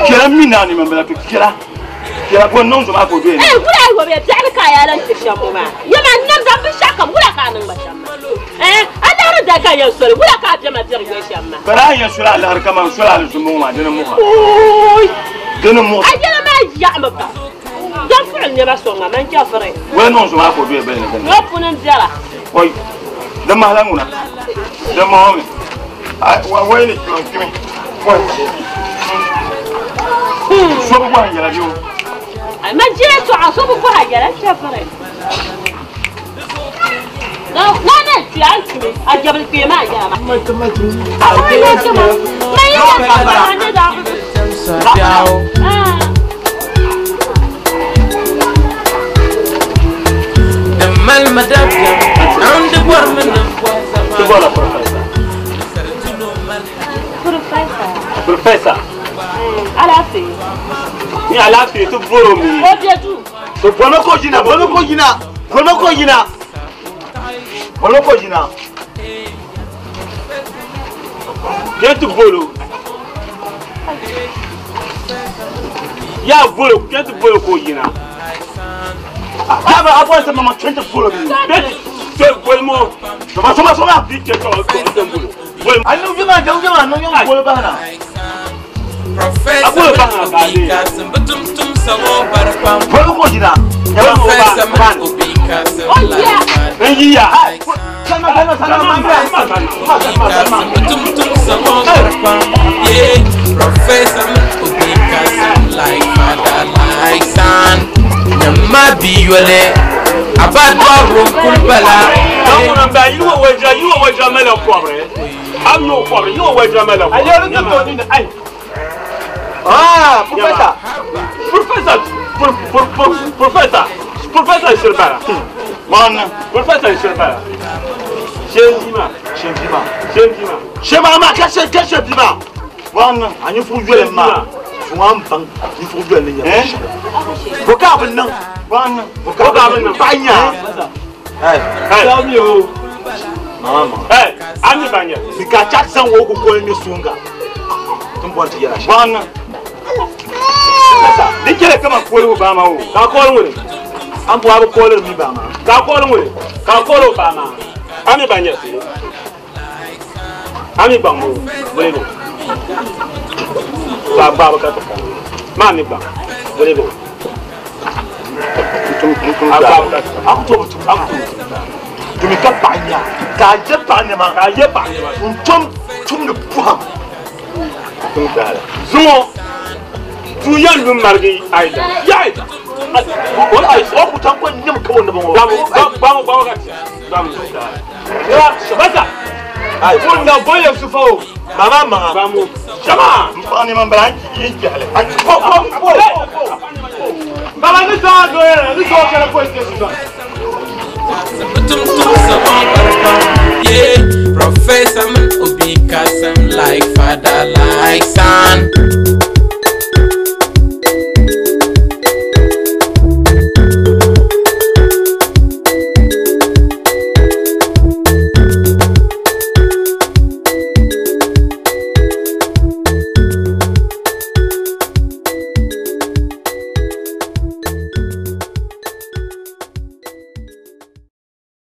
Kira min na ni mambala to kira. Kira ko non zuma ko do. Eh, wula ko be biya ka ya lan tishan mu ma. Ya ma nan da bi shaka wula ka nan ba shan ma. Eh, Allah da ka yan sori wula ka biya ma biya ga shan ma. Bara yan sura Allah har kama sura Allah zumu ma dinin mu. Oi. Dinin mu. Ai yana ma ya ma ba. Dan fu'il ne ba so ma man ka fare. Wala non zuma ko do be ne. No punin jara. Oi. Dan mahalan una. Dan mahomi. Ai wa wai ne kimi. Wai. So ba yara biyo. ما جيت وعصب بها جلست يا فريد. لا لا لا انت اجيب لك ما يا ما ما دم المدبجة عند ورمنا تبغى بروفيسور بروفيسور alaafee. Ni alaafee to boro mi. O bɛ du. To bɔlɔ ko jina bɔlɔ ko jina bɔlɔ ko jina bɔlɔ ko jina. Jɛ tu bolo. Ya bolo jɛ tu bolo ko jina. A b'a fɔ sisan mama cɛ tɛ bolo mi. Tɛ bolo mo. Sɔba sɔba sɔba. Bi cɛ tɔ tɛ bolo. A n'u jama jamu jama n'u ɲɔgɔn bolo ba na. Professor Obi Kasim, tum sango barpam. Bolo ko jina. Professor Obi Kasim, like Sama sama sama sama. Tum sango barpam. Yeah, Professor Obi Kasim, like father, like son. Nyama biyole, abadwa rokulbala. Ba yiwo wajra yiwo wajra mele kwabre. Am no kwabre yiwo wajra mele kwabre. Ayo no to ni ai. Ah, professor. Professor, professor, Professor shiri bala. Bɔŋni. Professor shiri bala. Shem bima. Shem bima. Shem bima. Shem ama ka shem ka shem bima. Bɔŋni. A ninvuɣu yoli maa. Zuŋɔ n baŋ ninvuɣu yoli ni nyɛ shɛli. Bo ka a bi niŋ. Bɔŋni. Bo ka a bi niŋ. Paɣa nyaa. Hey. Tell me o. Mama mama. Hey, ami banya. Bi ka chat zaŋ o kukoli ni sunga. Tin bɔri ti yɛla shɛm. Bɔŋni. Di chɛla kaman koligu baa maa o. Ka koli ŋuni. An bɔ a bi koliri mi baa maa. Ka koli ŋuni. Ka koli o baa maa. Ami banya sini. Ami gbaŋ mo. Bole bo. Ba gba ka to. Ma mi gbaŋ. Bole bo. A gba ka to. A ku to bi tum. A ku to bi tum. Domi ka paɣa nya. Ka a je paɣa nɛma. Ka a je paɣa nɛma. N tom tumdi pɔhim. Zuŋɔ duu yɛn lu marigi ayida. Yaayida. O ku tan ko nyam ka o naba ŋɔ. Gbaŋ gbaŋ ka ti. Gbaŋ. Basa. Ai. Ko na boye sufa o. Mama maŋa. Gbaŋ. Jama. N paɣa nɛma n bala n yi jɛhili. Ko ko ko. Baba ni sɔn a do yɛrɛ ni sɔn kɛra police station na. Yeah, Professor man Obi Kasem like father like son.